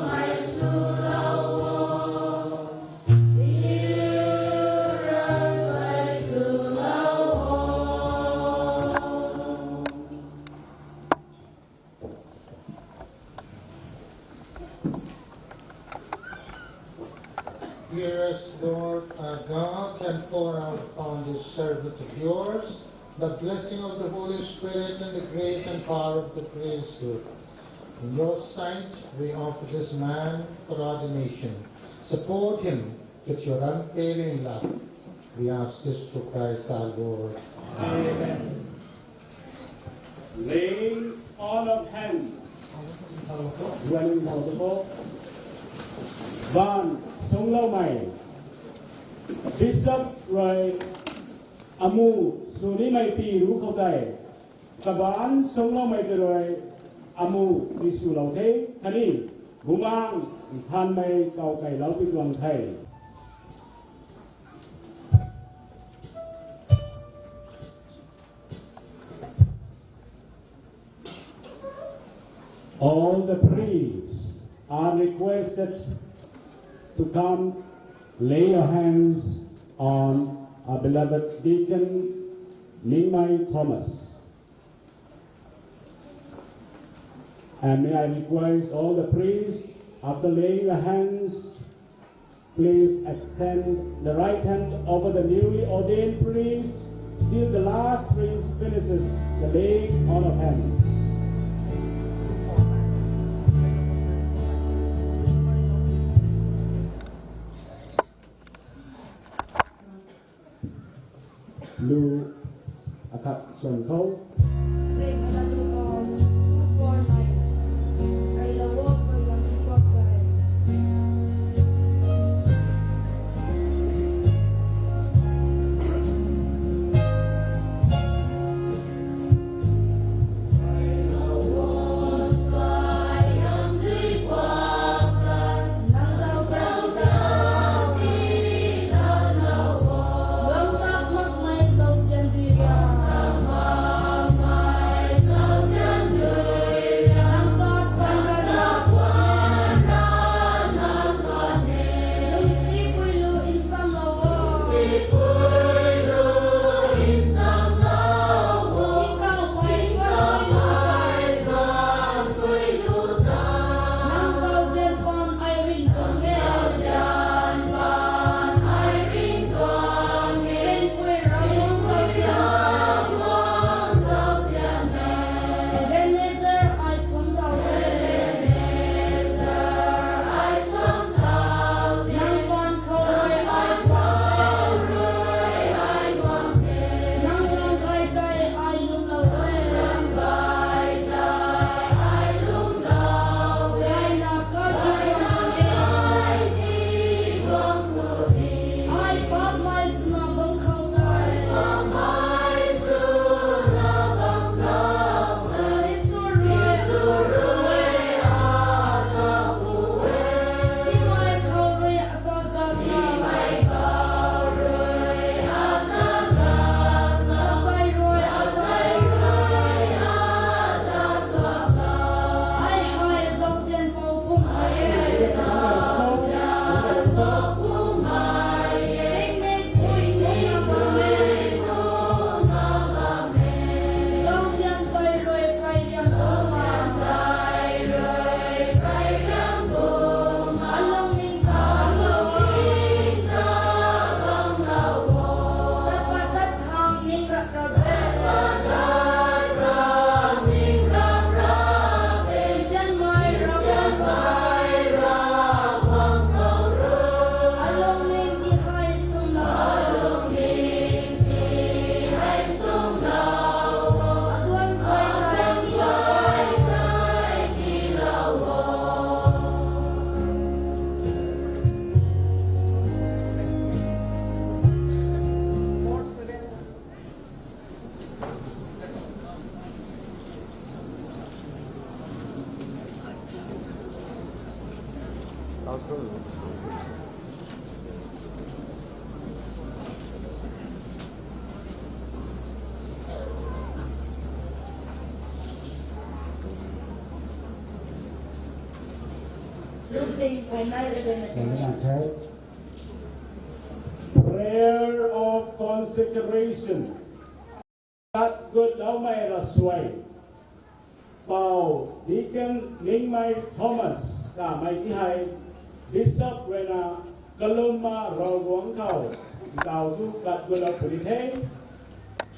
Mei sw lou o. Niu ravsuai sw lou o. Dearest Lord our God, can pour out upon this servant of yours the blessing of the Holy Spirit and the grace and power of the priesthood. In your sight, we offer this man for ordination. Support him with your unfailing love. We ask this through Christ our Lord. Amen. Laying on of hands. Ruanimau tu khou, baan sungloumei Bishop rui amu swnimei pi ru khou tei, kabaan sungloumei tei rui amu ri swlou the, khatni Bumaengh Nthanmei kau kailou pi tuang the. All the priests are requested to come lay your hands on our beloved Deacon Mingmei Thomas. And may I request all the priests, after laying your hands, please extend the right hand over the newly ordained priest till the last priest finishes the laying on of hands. Lu akhat swn khou. Prayer of consecration. Kat gutloumei ravsuai. Pou Deacon Ningmei Thomas kamei ti hei Bishop ruina kalumna Ravguangc khou taw thu kat gutlou puni the.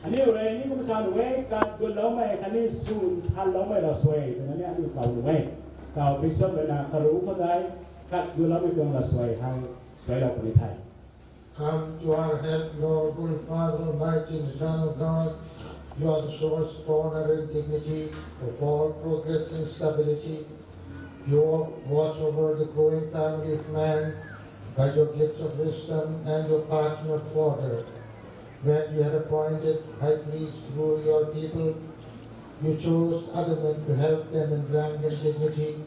Aniu rui ni kum sa nu e, kat gutloumei khatni swn thanloumei ravsuai twna ni aniu taw nu e. Taw Bishop ruina karu khou tei kat gutloumei tuang ravsuai hei suailou puni the. Come to our help, Lord, Holy Father, Almighty and Eternal God. You are the source of honor and dignity, of all progress and stability. You watch over the growing family of man by your gifts of wisdom and your passion of order. When you had appointed high priests to rule your people, you chose other men to help them in rank and dignity,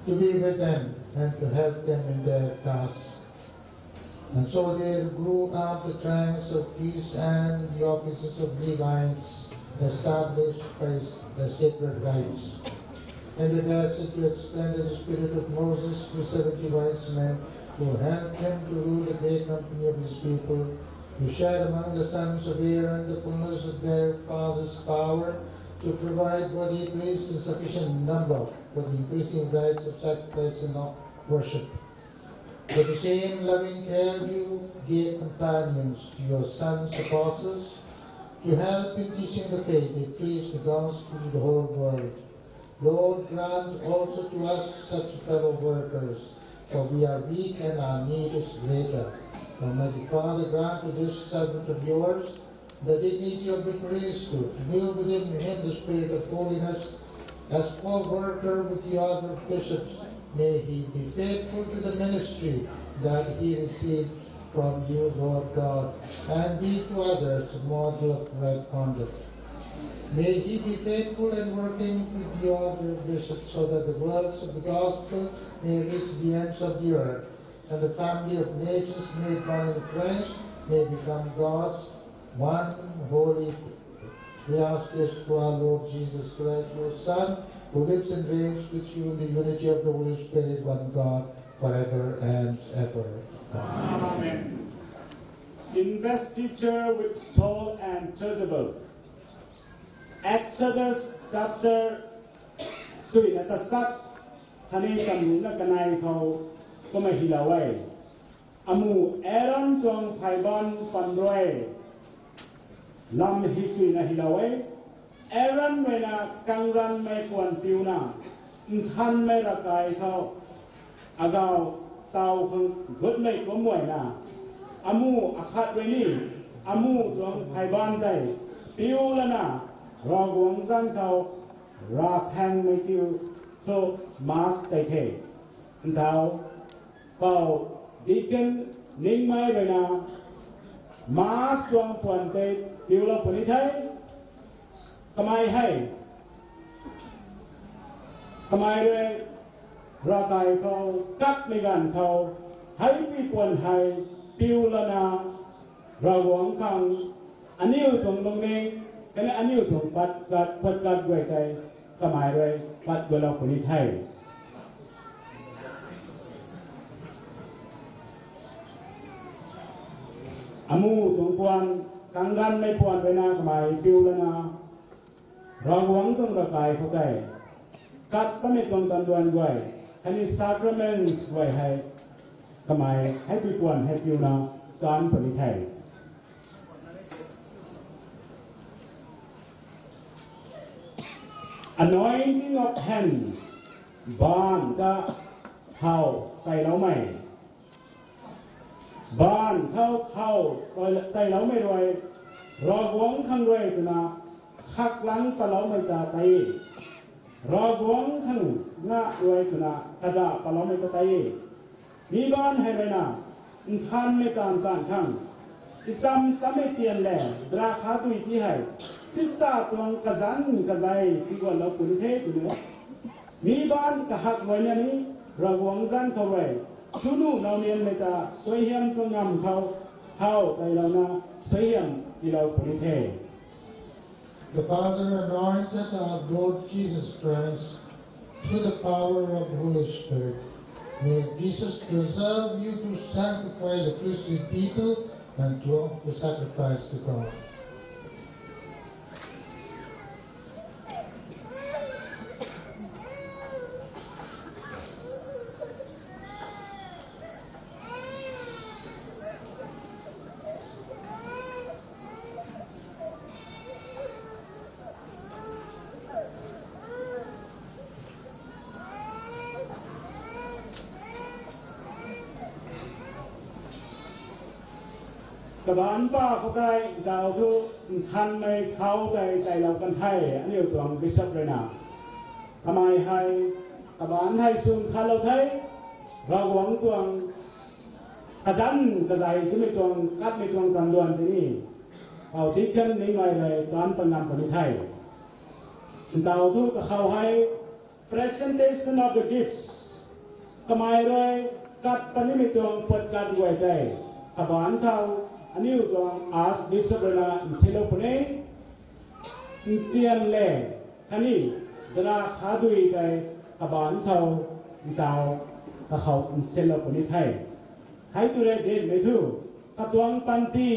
to be with them and to help them in their tasks. And so there grew up the ranks of priests and the offices of Levites established by the sacred rites. And it has that you extended the spirit of Moses to seventy wise men who helped him to rule the great company of his people. You shared among the sons of Aaron the fullness of their father's power to provide worthy priests in sufficient number for the increasing rites of sacrifice and of worship. With the same loving care you gave companions to your sons apostles to help in teaching the faith they preach the gospel to the whole world. Lord, grant also to us such fellow workers, for we are weak and our need is greater. Almighty Father, grant to this servant of yours the dignity of the priesthood, new within him the spirit of holiness, as co-worker with the order of bishops, may he be faithful to the ministry that he received from you, Lord God, and be to others a model of right conduct. May he be faithful in working with the order of bishops so that the words of the gospel may reach the ends of the earth, and the family of natures made one in Christ may become God's one holy people. We ask this through our Lord Jesus Christ, your Son, who lives and reigns with you in the unity of the Holy Spirit, one God, forever and ever. Amen. Investiture with stole and chasuble. Exodus chapter suina tasat, thani tamruna kanei khou kumna hylou e. Amu Aaron tuang pheyban pan rui lam hi suina hylou e. Aaron ruina kangranmei puan piuna nthanmei ravkai khou agau taw khang gutmei kumna, amu akhat rui ni amu tuang pheyban tei piu lana Ravguangc zanc khou ravthaengmei kiu thu mass tei the. Ntau, Pou Deacon Ningmei ruina mass tuang puan tei piulou puni the. Kamei hei, kamei rui ravkai khou katmei ganv khou hei pui puan hei piu lana Ravguangc khang aniu tuang lungning khatni aniu tuang pat kat, pat kat guay tei kamei rui pat gutlou puni the. Amu tuang puan, kangranmei puan ruina kamei piu lana Ravguangc tuang ravkai khou tei kat patmei tuang tanduan guay khatni sacraments guay hei kamei hei pui puan hei piuna taan puni the. Anointing of hands, baanv ta thow teiloumei. Baanv khou thow teiloumei rui Ravguangc khang rui twna khaklang paloumei ta tei e. Ravguangc khang na rui twna kada paloumei ta tei e. Mi baanv hei ruina nthanmei taanv taanv khang, isam sammei tian le drakha dui ti hei Khrista tuang kazanc kazei tiguanlou puni the twna, mi baanv kahak ruina ni Ravguangc zanc khou rui swnu naunianmei ta suaihiam tuang ngamv khou thow teilouna suaihiam tiilou puni the. The Father anointed our Lord Jesus Christ through the power of the Holy Spirit. May Jesus preserve you to sanctify the Christian people and to offer the sacrifice to God. Kabaanc pa khou tei ntaw thu nthanmei thau tei tailou kan the, aniu tuang bishop rui na. Kamei hei, kabaanc hei sw nthanlou the, Ravguangc tuang kazanc kazei twmei tuang, katmei tuang tanduan tei ni, Pou Deacon Ningmei rui taanc pat ngam puni the. Ntaw thu kakhou hei, presentation of the gifts. Kamei rui kat punimei tuang pat kat guay tei, kabaanc khou, aniu tuang Archbishop rui na nsilou puni, ntian le, khatni, drakha dui tei, kabaanc khou, ntaw, kakhou nsilou puni the. Hei tu rui dinmei thu, katuang panty,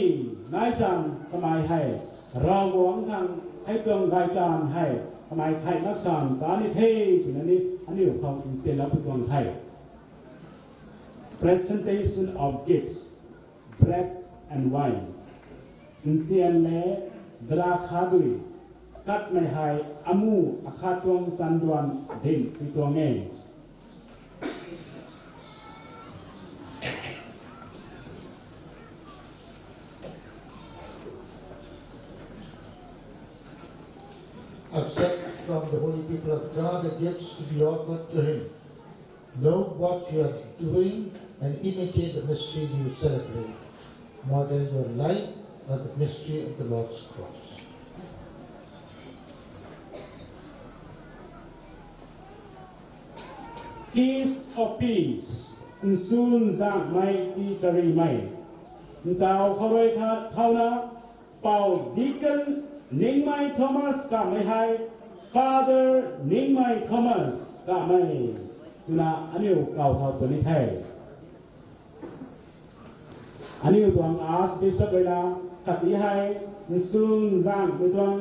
nai sam kamei hei, Ravguangc khang, hei tuang gaytaanv hei, kamei thei mak sam ta ni the, twna ni, aniu khou nsilou puni tuang the. Presentation of gifts, bread and wine. Ntian le, drakha dui, katmei hei, amu akhat tuang tanduan dinc puni tuang e. Accept from the holy people of God the gifts to be offered to him. Know what you are doing and imitate the mystery you celebrate. Model your life by the mystery of the Lord's cross. Keys of Peace, nsunzangmei tii karimei. Ntaw khou rui tha thauna, Pou Deacon Ningmei Thomas Kamei hei, Father Ningmei Thomas Kamei, twna aniu kaw thau puni the. Aniu tuang Archbishop rui na, kati hei, nsunzangmei tuang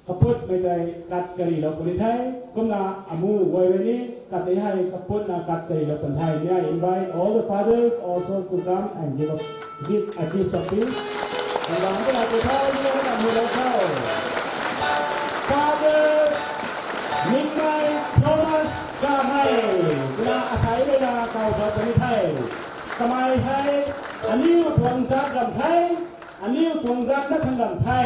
kaputmei tei kat karilou puni the, kumna amu guay rui ni, kati hei kaputna kat karilou puni the. May I invite all the fathers also to come and give a, give a kiss of peace. Nang bangc twna tu thau, nang bangc twna tu thau. Father Ningmei Thomas Kamei, twna asei rui na kaw thau puni the. Kamei hei, aniu tuang zat ram the, aniu tuang zat na thang ram the.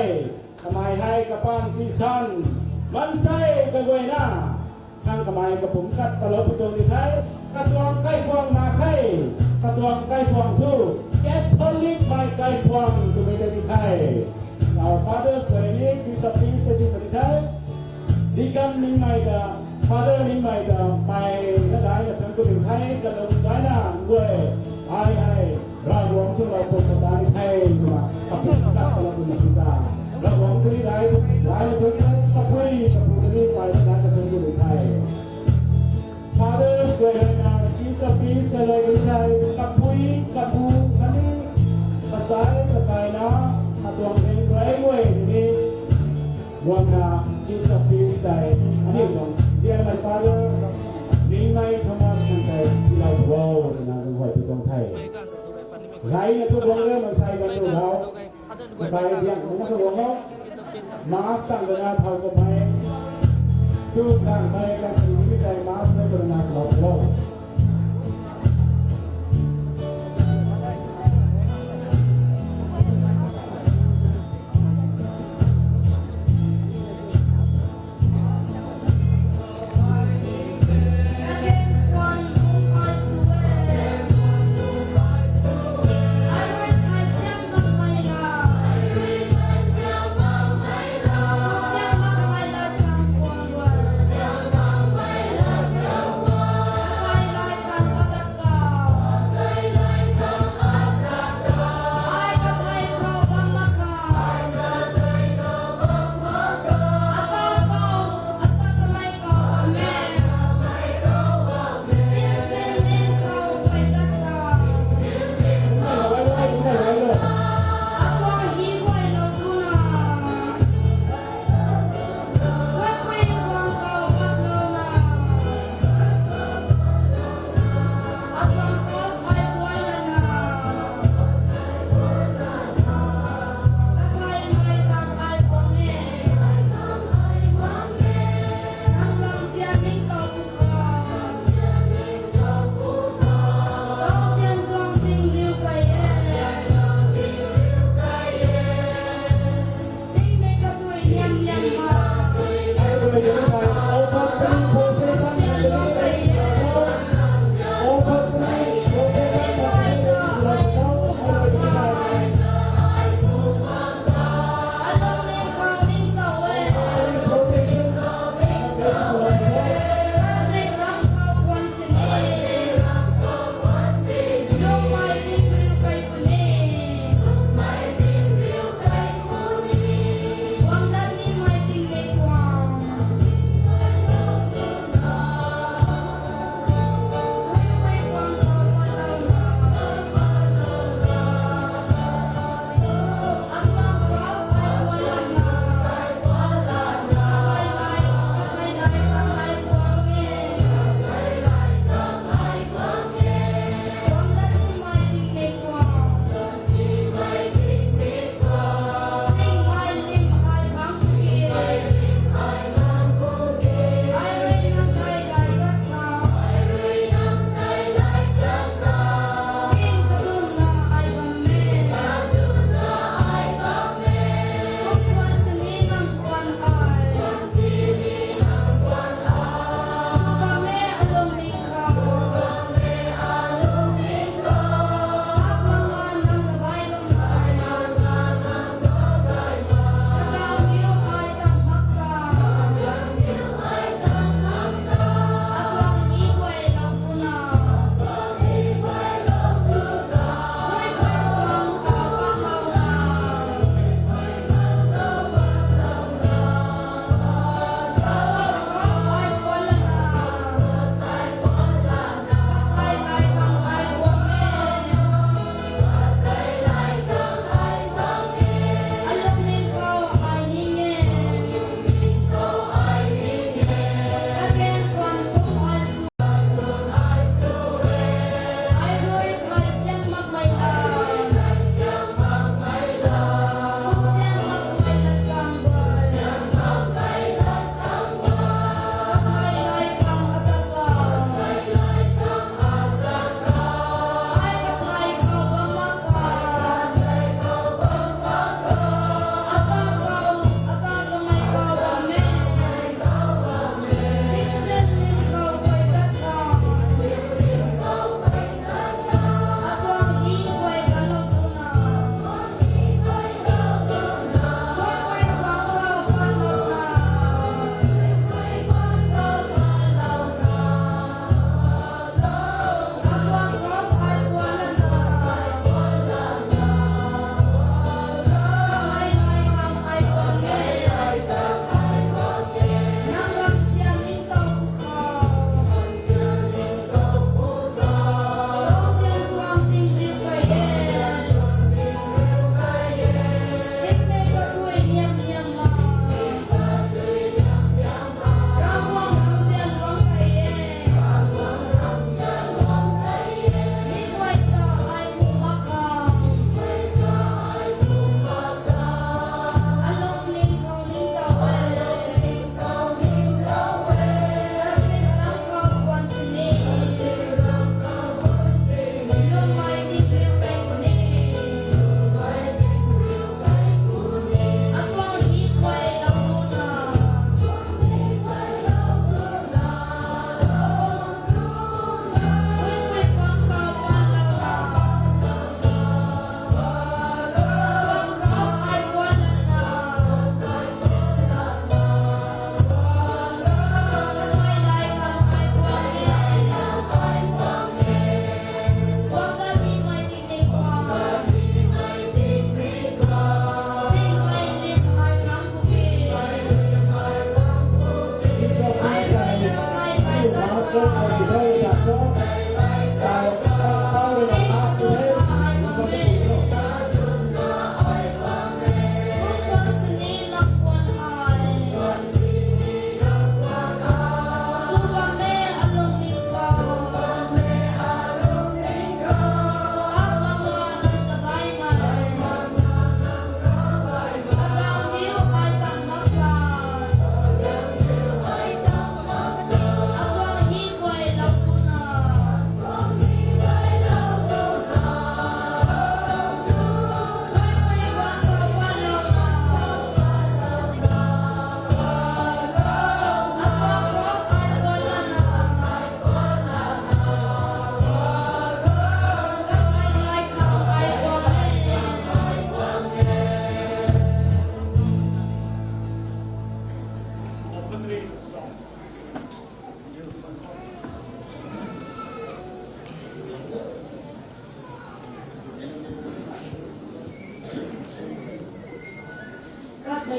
Kamei hei kapaan tisan, maansei kaguayna khang kamei kapumc kat patlou puni tuang ni the, katuang kaiphuang mak khe, katuang kaiphuang thu, Catholicmei kaiphuang twmei tei ni the. Our fathers, very neat, piece of peace, tei ni the. Deacon Ningmei ta, Father Ningmei ta, peyna daina thuanc ku ni the, kalung daina guay, ai hei, Ravguangc thu lou pum ta ni the, kumna, kapumc kat patlou puni tuang ta. Ravguangc thu ni dai, daina thuanc ku, kapui, kapu ni peyna daina thuanc ku ni the. Fathers guay rui na, piece of peace ta lei ni the, kapui, kapu, khatni, kasai, kakaina, katuang ring rei guay ni, guangna, piece of peace tei, aniu tuang, dear my father, Ningmei Thomas khang tei, tiilou bo, twna zang huay puni tuang the. Gayna thu guang le, maansei ganv tu thau. Kakai diang muna sa guang o. Mass tang dana thau kamei. Thu tang mei kan tu ni kai mass mei dana thau guang o.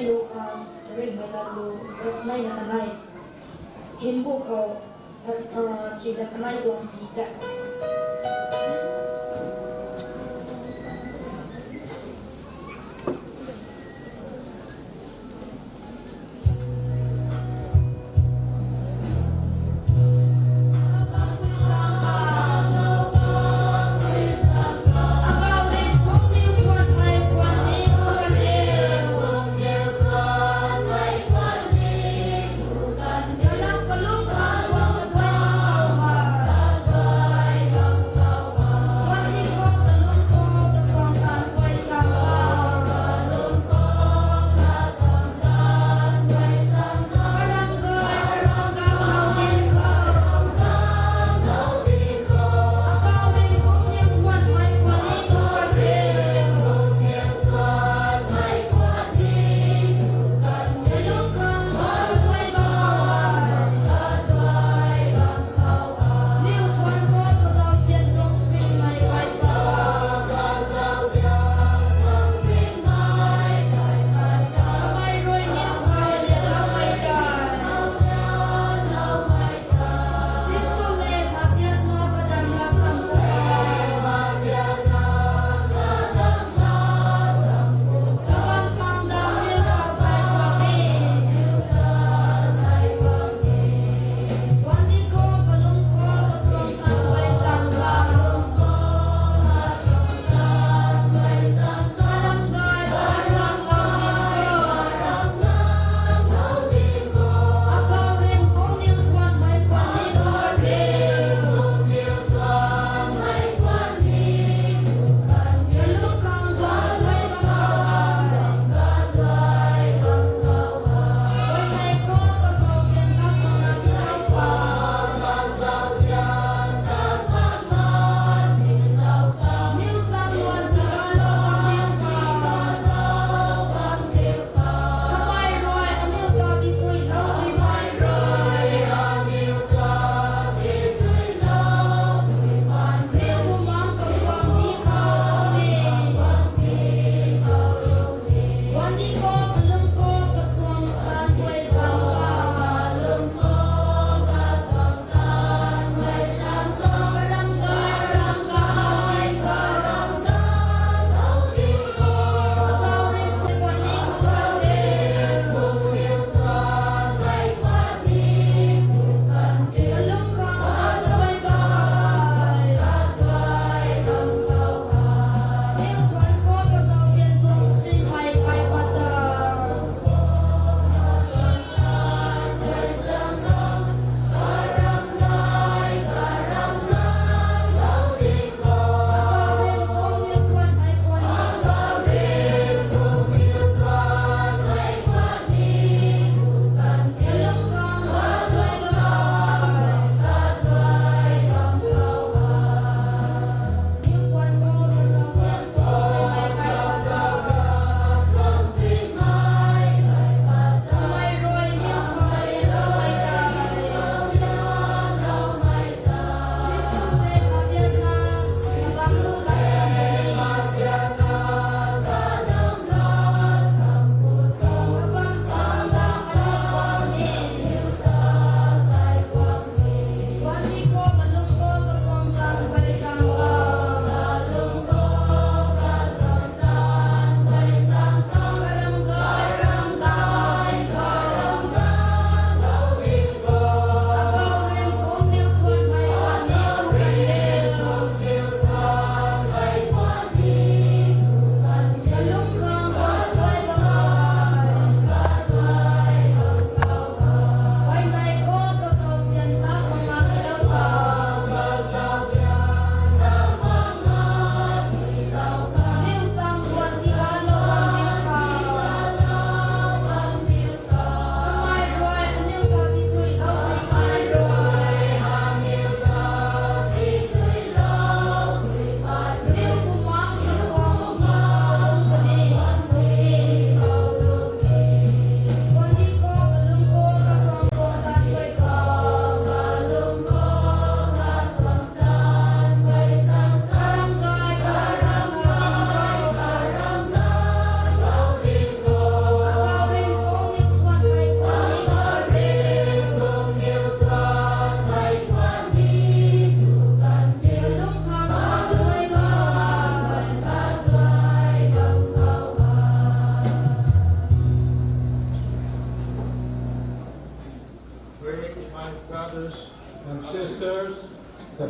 Lu kha, ringmei lat lu, verse nine na kanei. Hymn book khou, uh, chida kanei tuang pi ta.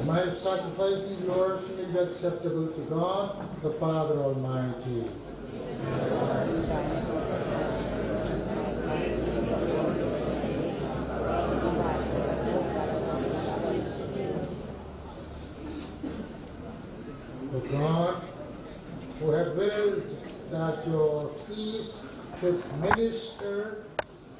My sacrifice and yours may be acceptable to God, the Father Almighty. O God, who have willed that your peace should minister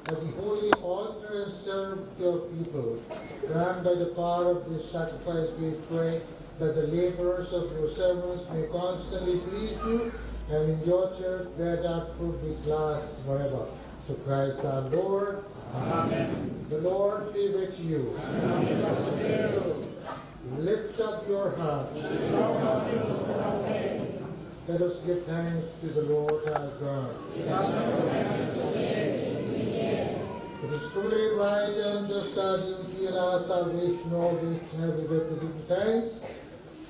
at the holy altar and serve your people, grant by the power of this sacrifice, we pray, that the labours of your servants may constantly please you, and in your church bear that fruit which lasts forever. Through Christ our Lord. Amen. The Lord be with you. Lift up your hearts. Let us give thanks to the Lord our God. It is truly right and just, our duty and our salvation, always and everywhere to give thanks,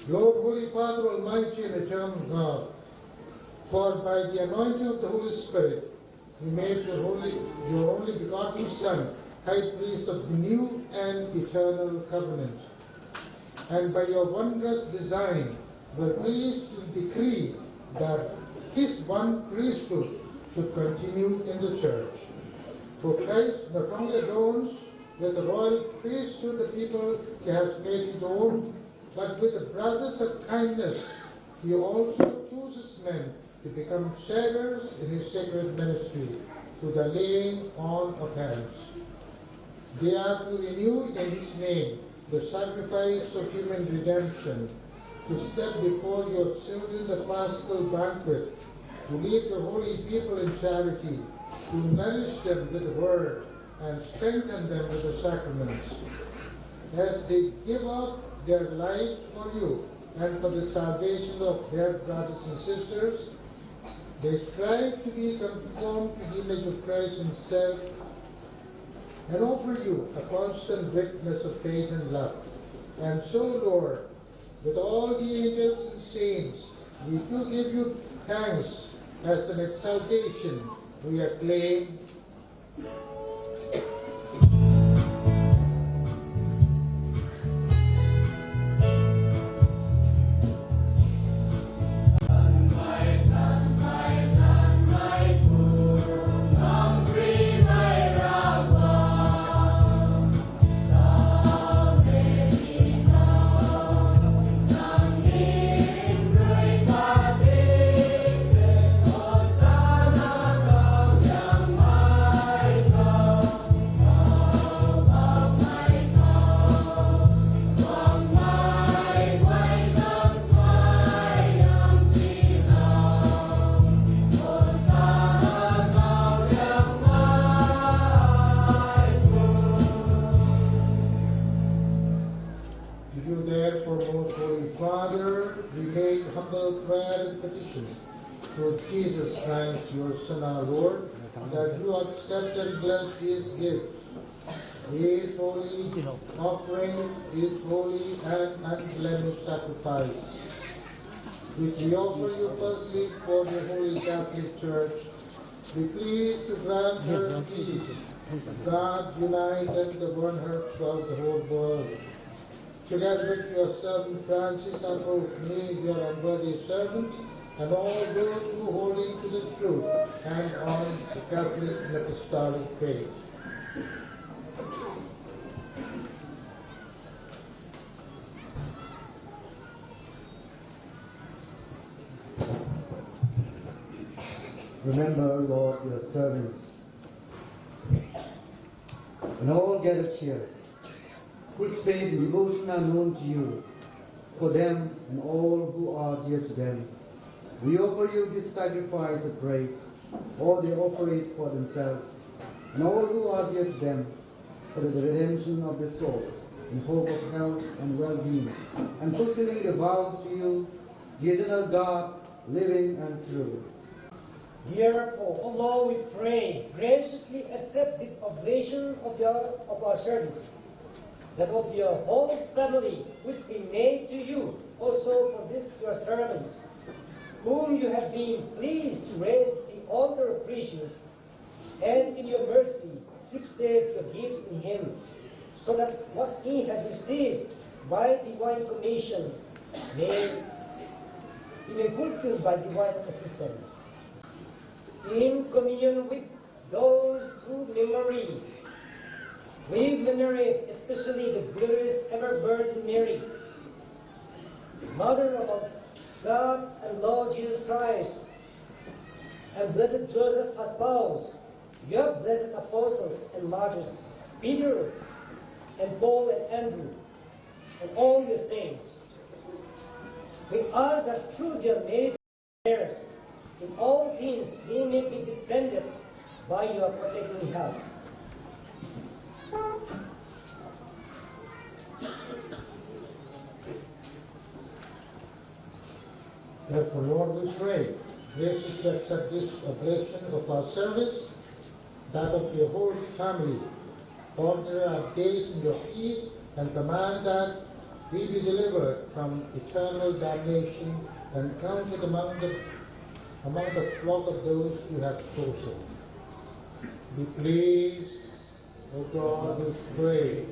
Lord, Holy Father, Almighty and Eternal God, for by the anointing of the Holy Spirit, you made your holy, your only begotten Son, High Priest of the new and eternal covenant. And by your wondrous design, were pleased to decree that his one priesthood should continue in the church. For Christ not only adorns with the royal priesthood the people he has made his own, but with the brightness of kindness he also chooses men to become sharers in his sacred ministry through the laying on of hands. They are to renew in his name the sacrifice of human redemption, to set before your children the paschal banquet, to lead the holy people in charity, to nourish them with the word, and strengthen them with the sacraments. As they give up their life for you and for the salvation of their brothers and sisters, they strive to be conformed to the image of Christ himself and offer you a constant witness of faith and love. And so, Lord, with all the angels and saints, we do give you thanks as an exaltation we acclaim. To you therefore, most holy Father, we make humble prayer and petition through Jesus Christ, your Son, our Lord, that you accept and bless these gifts, his holy offering, his holy and unblemished sacrifice, which we offer you firstly for the Holy Catholic Church. Be pleased to grant her peace. God, unite and govern her throughout the whole world. Together with your servant Francis, our Pope, may your unworthy servant, and all those who holding to the truth and on the Catholic and Apostolic faith. Remember, Lord, your servants and all gathered here, whose faith and devotion are known to you. For them and all who are dear to them, we offer you this sacrifice of praise, or they offer it for themselves, and all who are dear to them, for the redemption of the soul, in hope of health and well-being, and fulfilling the vows to you, the eternal God, living and true. Therefore, O Lord, we pray, graciously accept this oblation of your, of our service, that of your whole family, which we make to you, also for this your servant, whom you have been pleased to raise to the altar of priesthood, and in your mercy keep safe your gift in him, so that what he has received By divine commission, may be fulfilled by divine assistance. In communion with those who memory, we venerate especially the glorious ever Virgin Mary, Mother of our God and Lord Jesus Christ, and blessed Joseph, our spouse, your blessed apostles and martyrs, Peter and Paul and Andrew, and all your saints. We ask that through their merits, in all things they may be defended by your protecting help. Therefore, Lord, we pray, graciously accept this oblation of our service, that of your whole family. Order our days in your peace, and command that we be delivered from eternal damnation and counted among the, among the flock of those you have chosen. Be pleased, O God, we pray,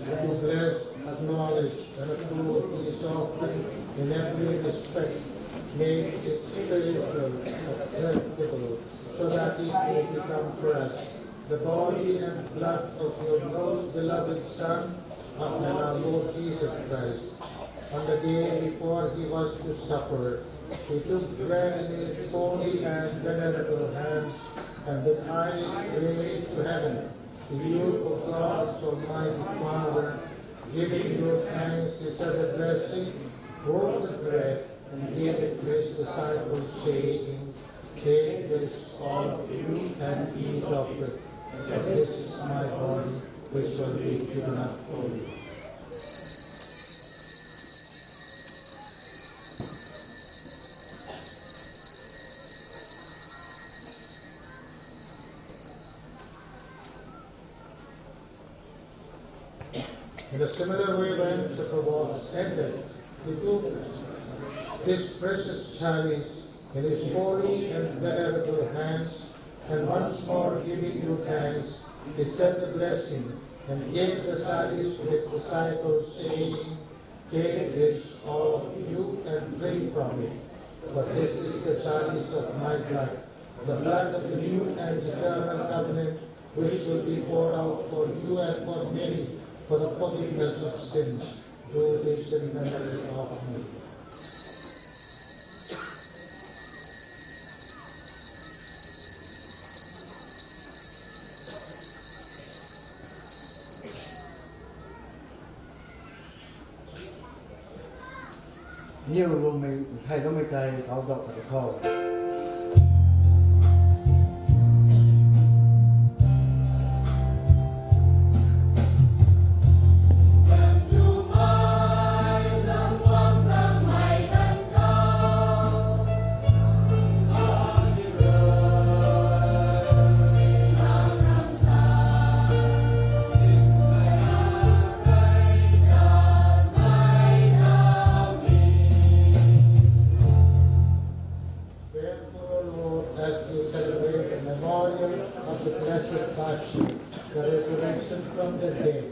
that you bless, acknowledge, and approve this offering in every respect, make it spiritual, acceptable, so that it may become for us the body and blood of your most beloved Son, and our Lord Jesus Christ. On the day before he was to suffer, he took bread in his holy and venerable hands, and with eyes raised to heaven, to you, O God, Almighty Father, giving you thanks, he said a blessing, broke the bread, and gave it to his disciples, saying, "Take this, all of you, and eat of it, for this is my body, which will be given up for you." In a similar way, when supper was ended, he took this precious chalice in his holy and venerable hands, and once more giving you thanks, he said the blessing, and gave the chalice to his disciples, saying, "Take this, all of you, and drink from it, for this is the chalice of my blood, the blood of the new and eternal covenant, which will be poured out for you and for many for the forgiveness of sins. Do this in memory of me." Niw lungmei, thei lungmei tei kau dau khat khou. Therefore, Lord, as we celebrate the memorial of the blessed Passion, the resurrection from the dead,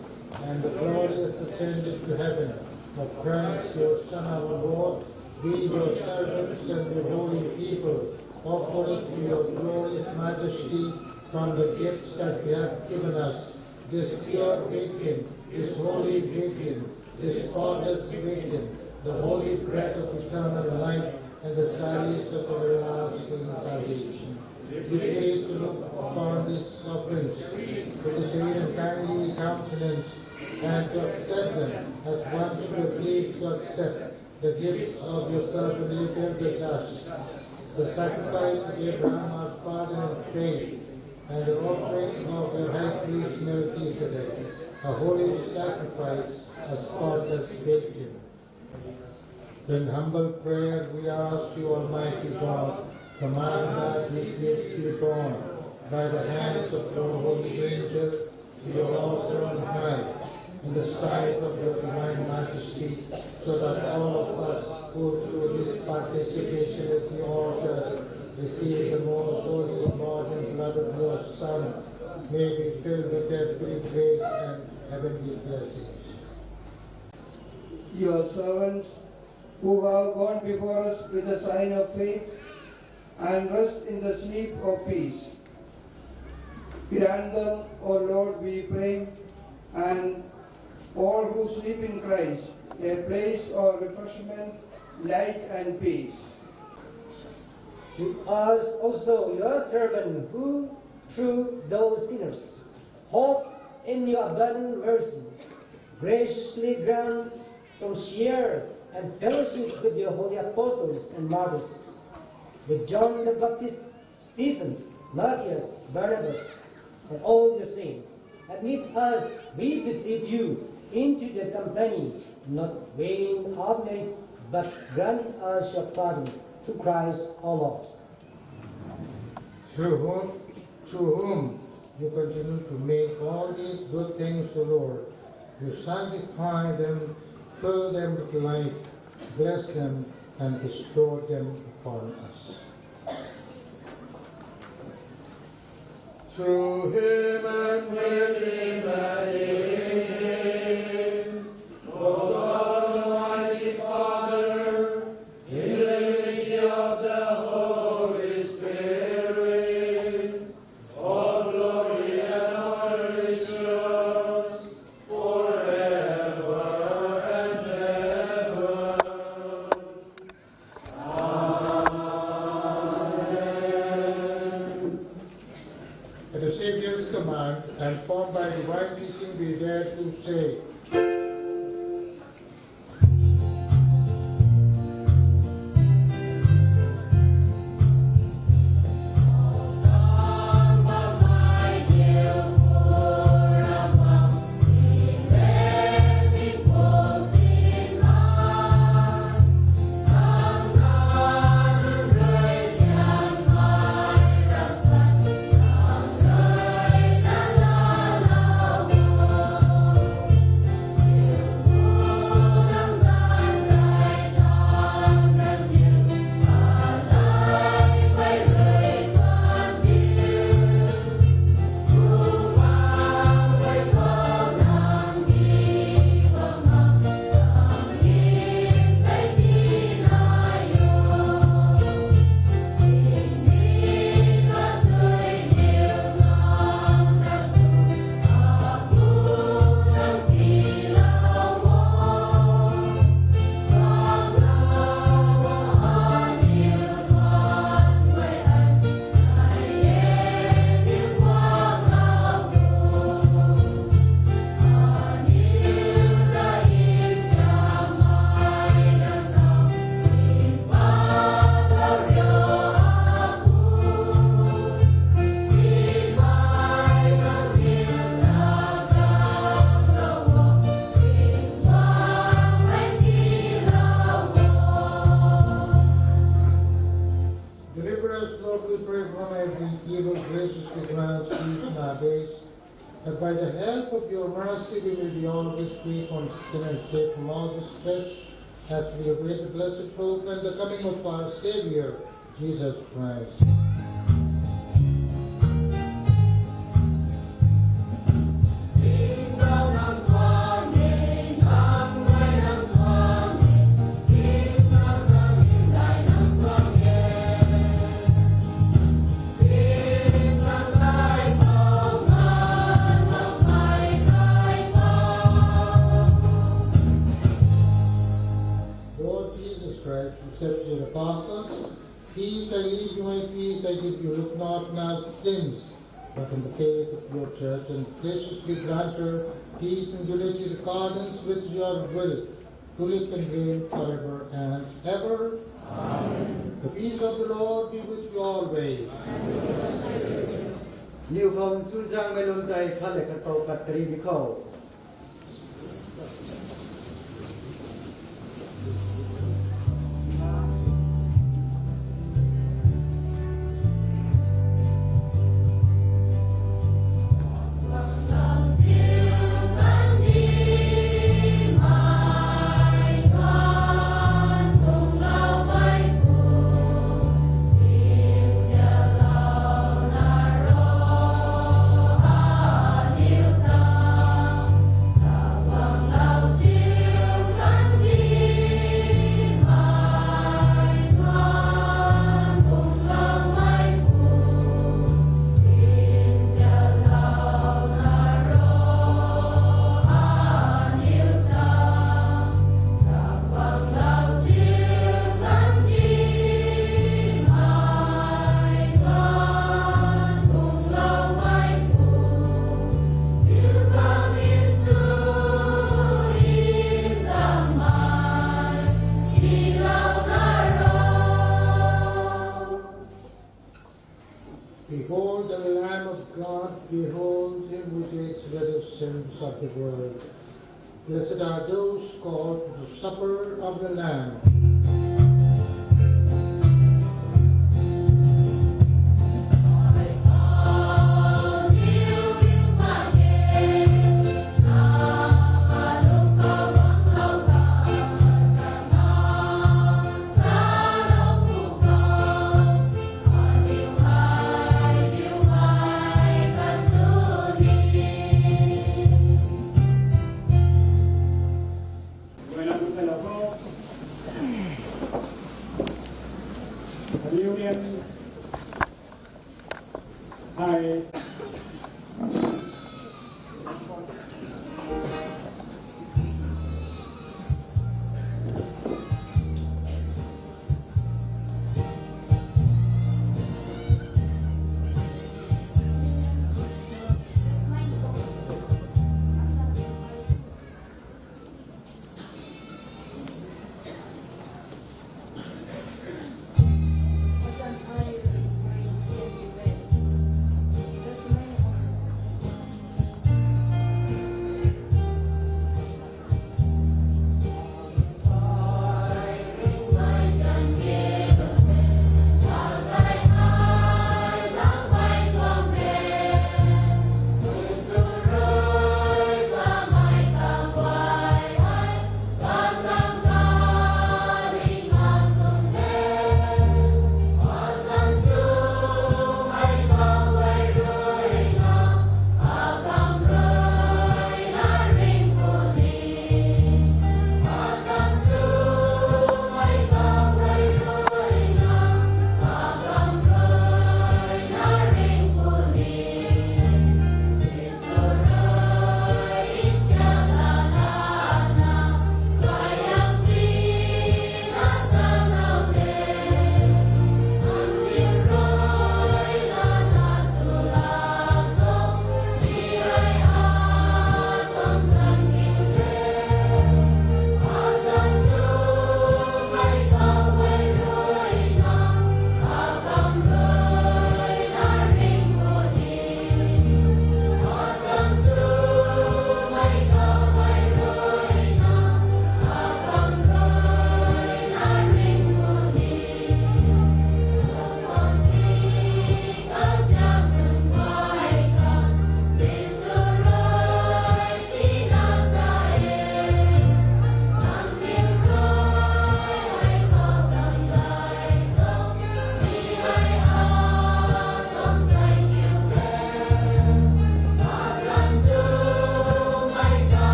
and the glorious ascended to heaven of Christ, your Son, our Lord, we, your servants and your holy people, offer it to your glorious majesty from the gifts that you have given us, this pure virgin, this holy virgin, this spotless virgin, the holy bread of eternal life, and the chalice of everlasting salvation. We please to look upon this offering with a serene and kindly countenance, and to accept them as one who is pleased to accept the gifts of your servant Abel the just, the sacrifice of Abraham our father in faith, and the offering of the high priest Melchizedek, a holy sacrifice, a spotless virgin. In humble prayer we ask you, Almighty God, command that these gifts be borne by the hands of your holy angels to your altar on high, in the sight of your divine majesty, so that all of us who through this participation at the altar receive the most holy body and blood of your Son may be filled with every grace and heavenly blessing. Your servants who have gone before us with the sign of faith and rest in the sleep of peace. Grant them, O Lord, we pray, and all who sleep in Christ, a place of refreshment, light, and peace. Give us also, your servant, who, through those sinners, hope in your abundant mercy, graciously grant some share and fellowship with your holy apostles and martyrs, with John the Baptist, Stephen, Matthias, Barnabas, and all the saints. Admit us, we beseech you, into the company, not weighing our merits, but granting us your pardon through Christ our Lord. Through whom, through whom you continue to make all these good things, O Lord. You sanctify them, fill them with life, bless them, and bestow them upon us. Through him and with him and in him, O God, Almighty Father, in the unity of the Holy Spirit, all glory and honor is yours forever and ever. Amen. At the Saviour's command, and formed by divine teaching, we dare to say, Deliver us, Lord, we pray, from every evil, graciously grant peace in our days, that by the help of your mercy we may be always free from sin and safe from all distress, as we await the blessed hope and the coming of our Saviour, Jesus Christ. Lord Jesus Christ, who said to your apostles, "Peace I leave you, my peace I give you," look not on our sins, but in the faith of your church, and graciously grant her peace and unity in accordance with your will, who live and reign forever and ever. Amen. The peace of the Lord be with you always. Niw khou nchuzangmei lun tei khat le khat pou kat kari di khou. Behold the Lamb of God, behold him who takes away the sins of the world. Blessed are those called to the supper of the Lamb. Reunion. Hi.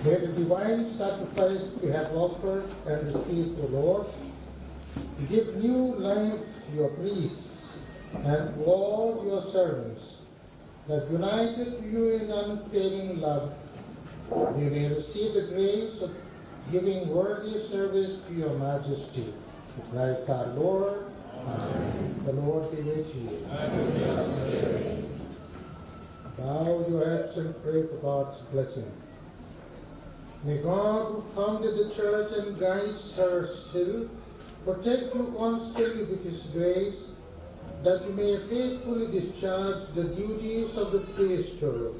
May the divine sacrifice you have offered and received, O Lord, give new life to your priests and to all your servants, that united to you in unfailing love, we may receive the grace of giving worthy service to your majesty. Christ our Lord. Amen. The Lord be with you. Bow your heads and pray for God's blessing. May God, who founded the church and guides her still, protect you constantly with his grace, that you may faithfully discharge the duties of the priesthood.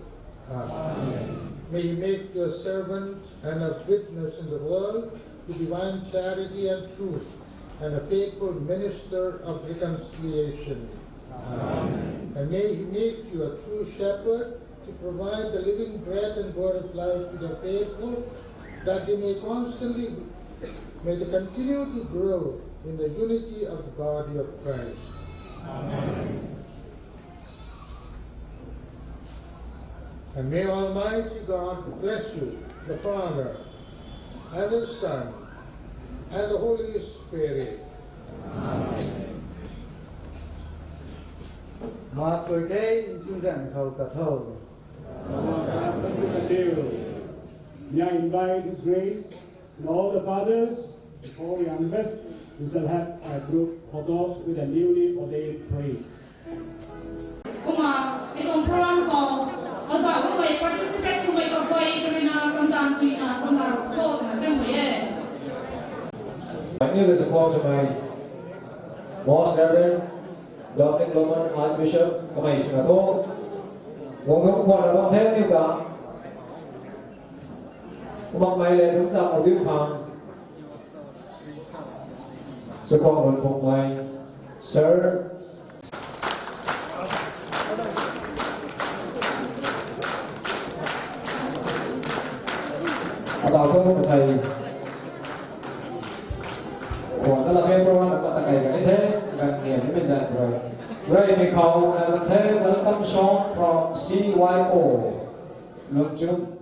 Amen. May he make you a servant and a witness in the world to divine charity and truth, and a faithful minister of reconciliation. Amen. And may he make you a true shepherd to provide the living bread and word of life to the faithful, that they may constantly, may they continue to grow in the unity of the body of Christ. Amen. And may Almighty God bless you, the Father, and the Son, and the Holy Spirit. Amen. Master K, in chung zan khou ka tho. May I invite His Grace and all the fathers, before we unvest, we shall have a group photos with the newly ordained priest. Kumna, mi tuang program khou, aza kumei participate swmei kaguay karina samdan swna samdan khou na samui e. New is appointed by Most Reverend Dominic Lomon, Archbishop, kamei swna tho. Wang nung khwan na bam the ni ta. Kumakmei le dungc sa mou diu khang. Sukong Runphungmei, Sir. Atau tu kasai. Kuan tala ke program na kata kai ka ni the, kan ni ni mei zan bro. Right, mi khou na the, welcome song from C Y O. Lungchum.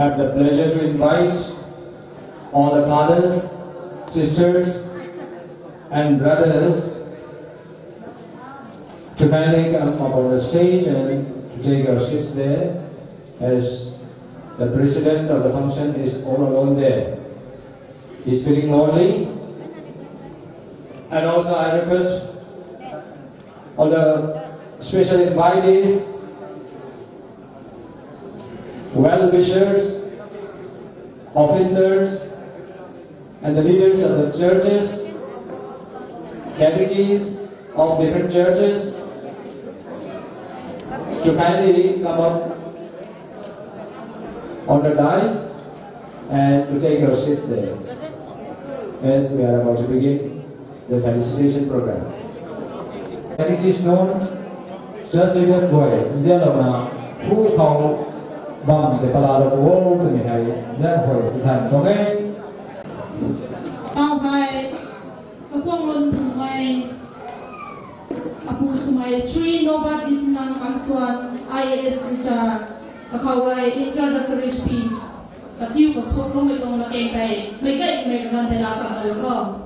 have the pleasure to invite all the fathers, sisters, and brothers to kindly come up on the stage and to take your seats there, as the president of the function is all alone there. He's feeling lonely. And also I request all the special invitees, well-wishers, officers, and the leaders of the churches, catechists of different churches, to kindly come up on the dais and to take your seats there as we are about to begin the felicitation program. Catechist nunc, church leaders guay, nzianlouna, hu khou bam tei palaalou pu o twmei hei, nzian khou tithaymei tuang e. Tau hei, Chakhwang Lun Phungmei, apu swmei Shri Nobat Sinang Kamsuan, I A S retired, akhou rui introductory speech, katiu kasuk loumei tuang lateng tei, meic gaymei kaganv tei laa sa o.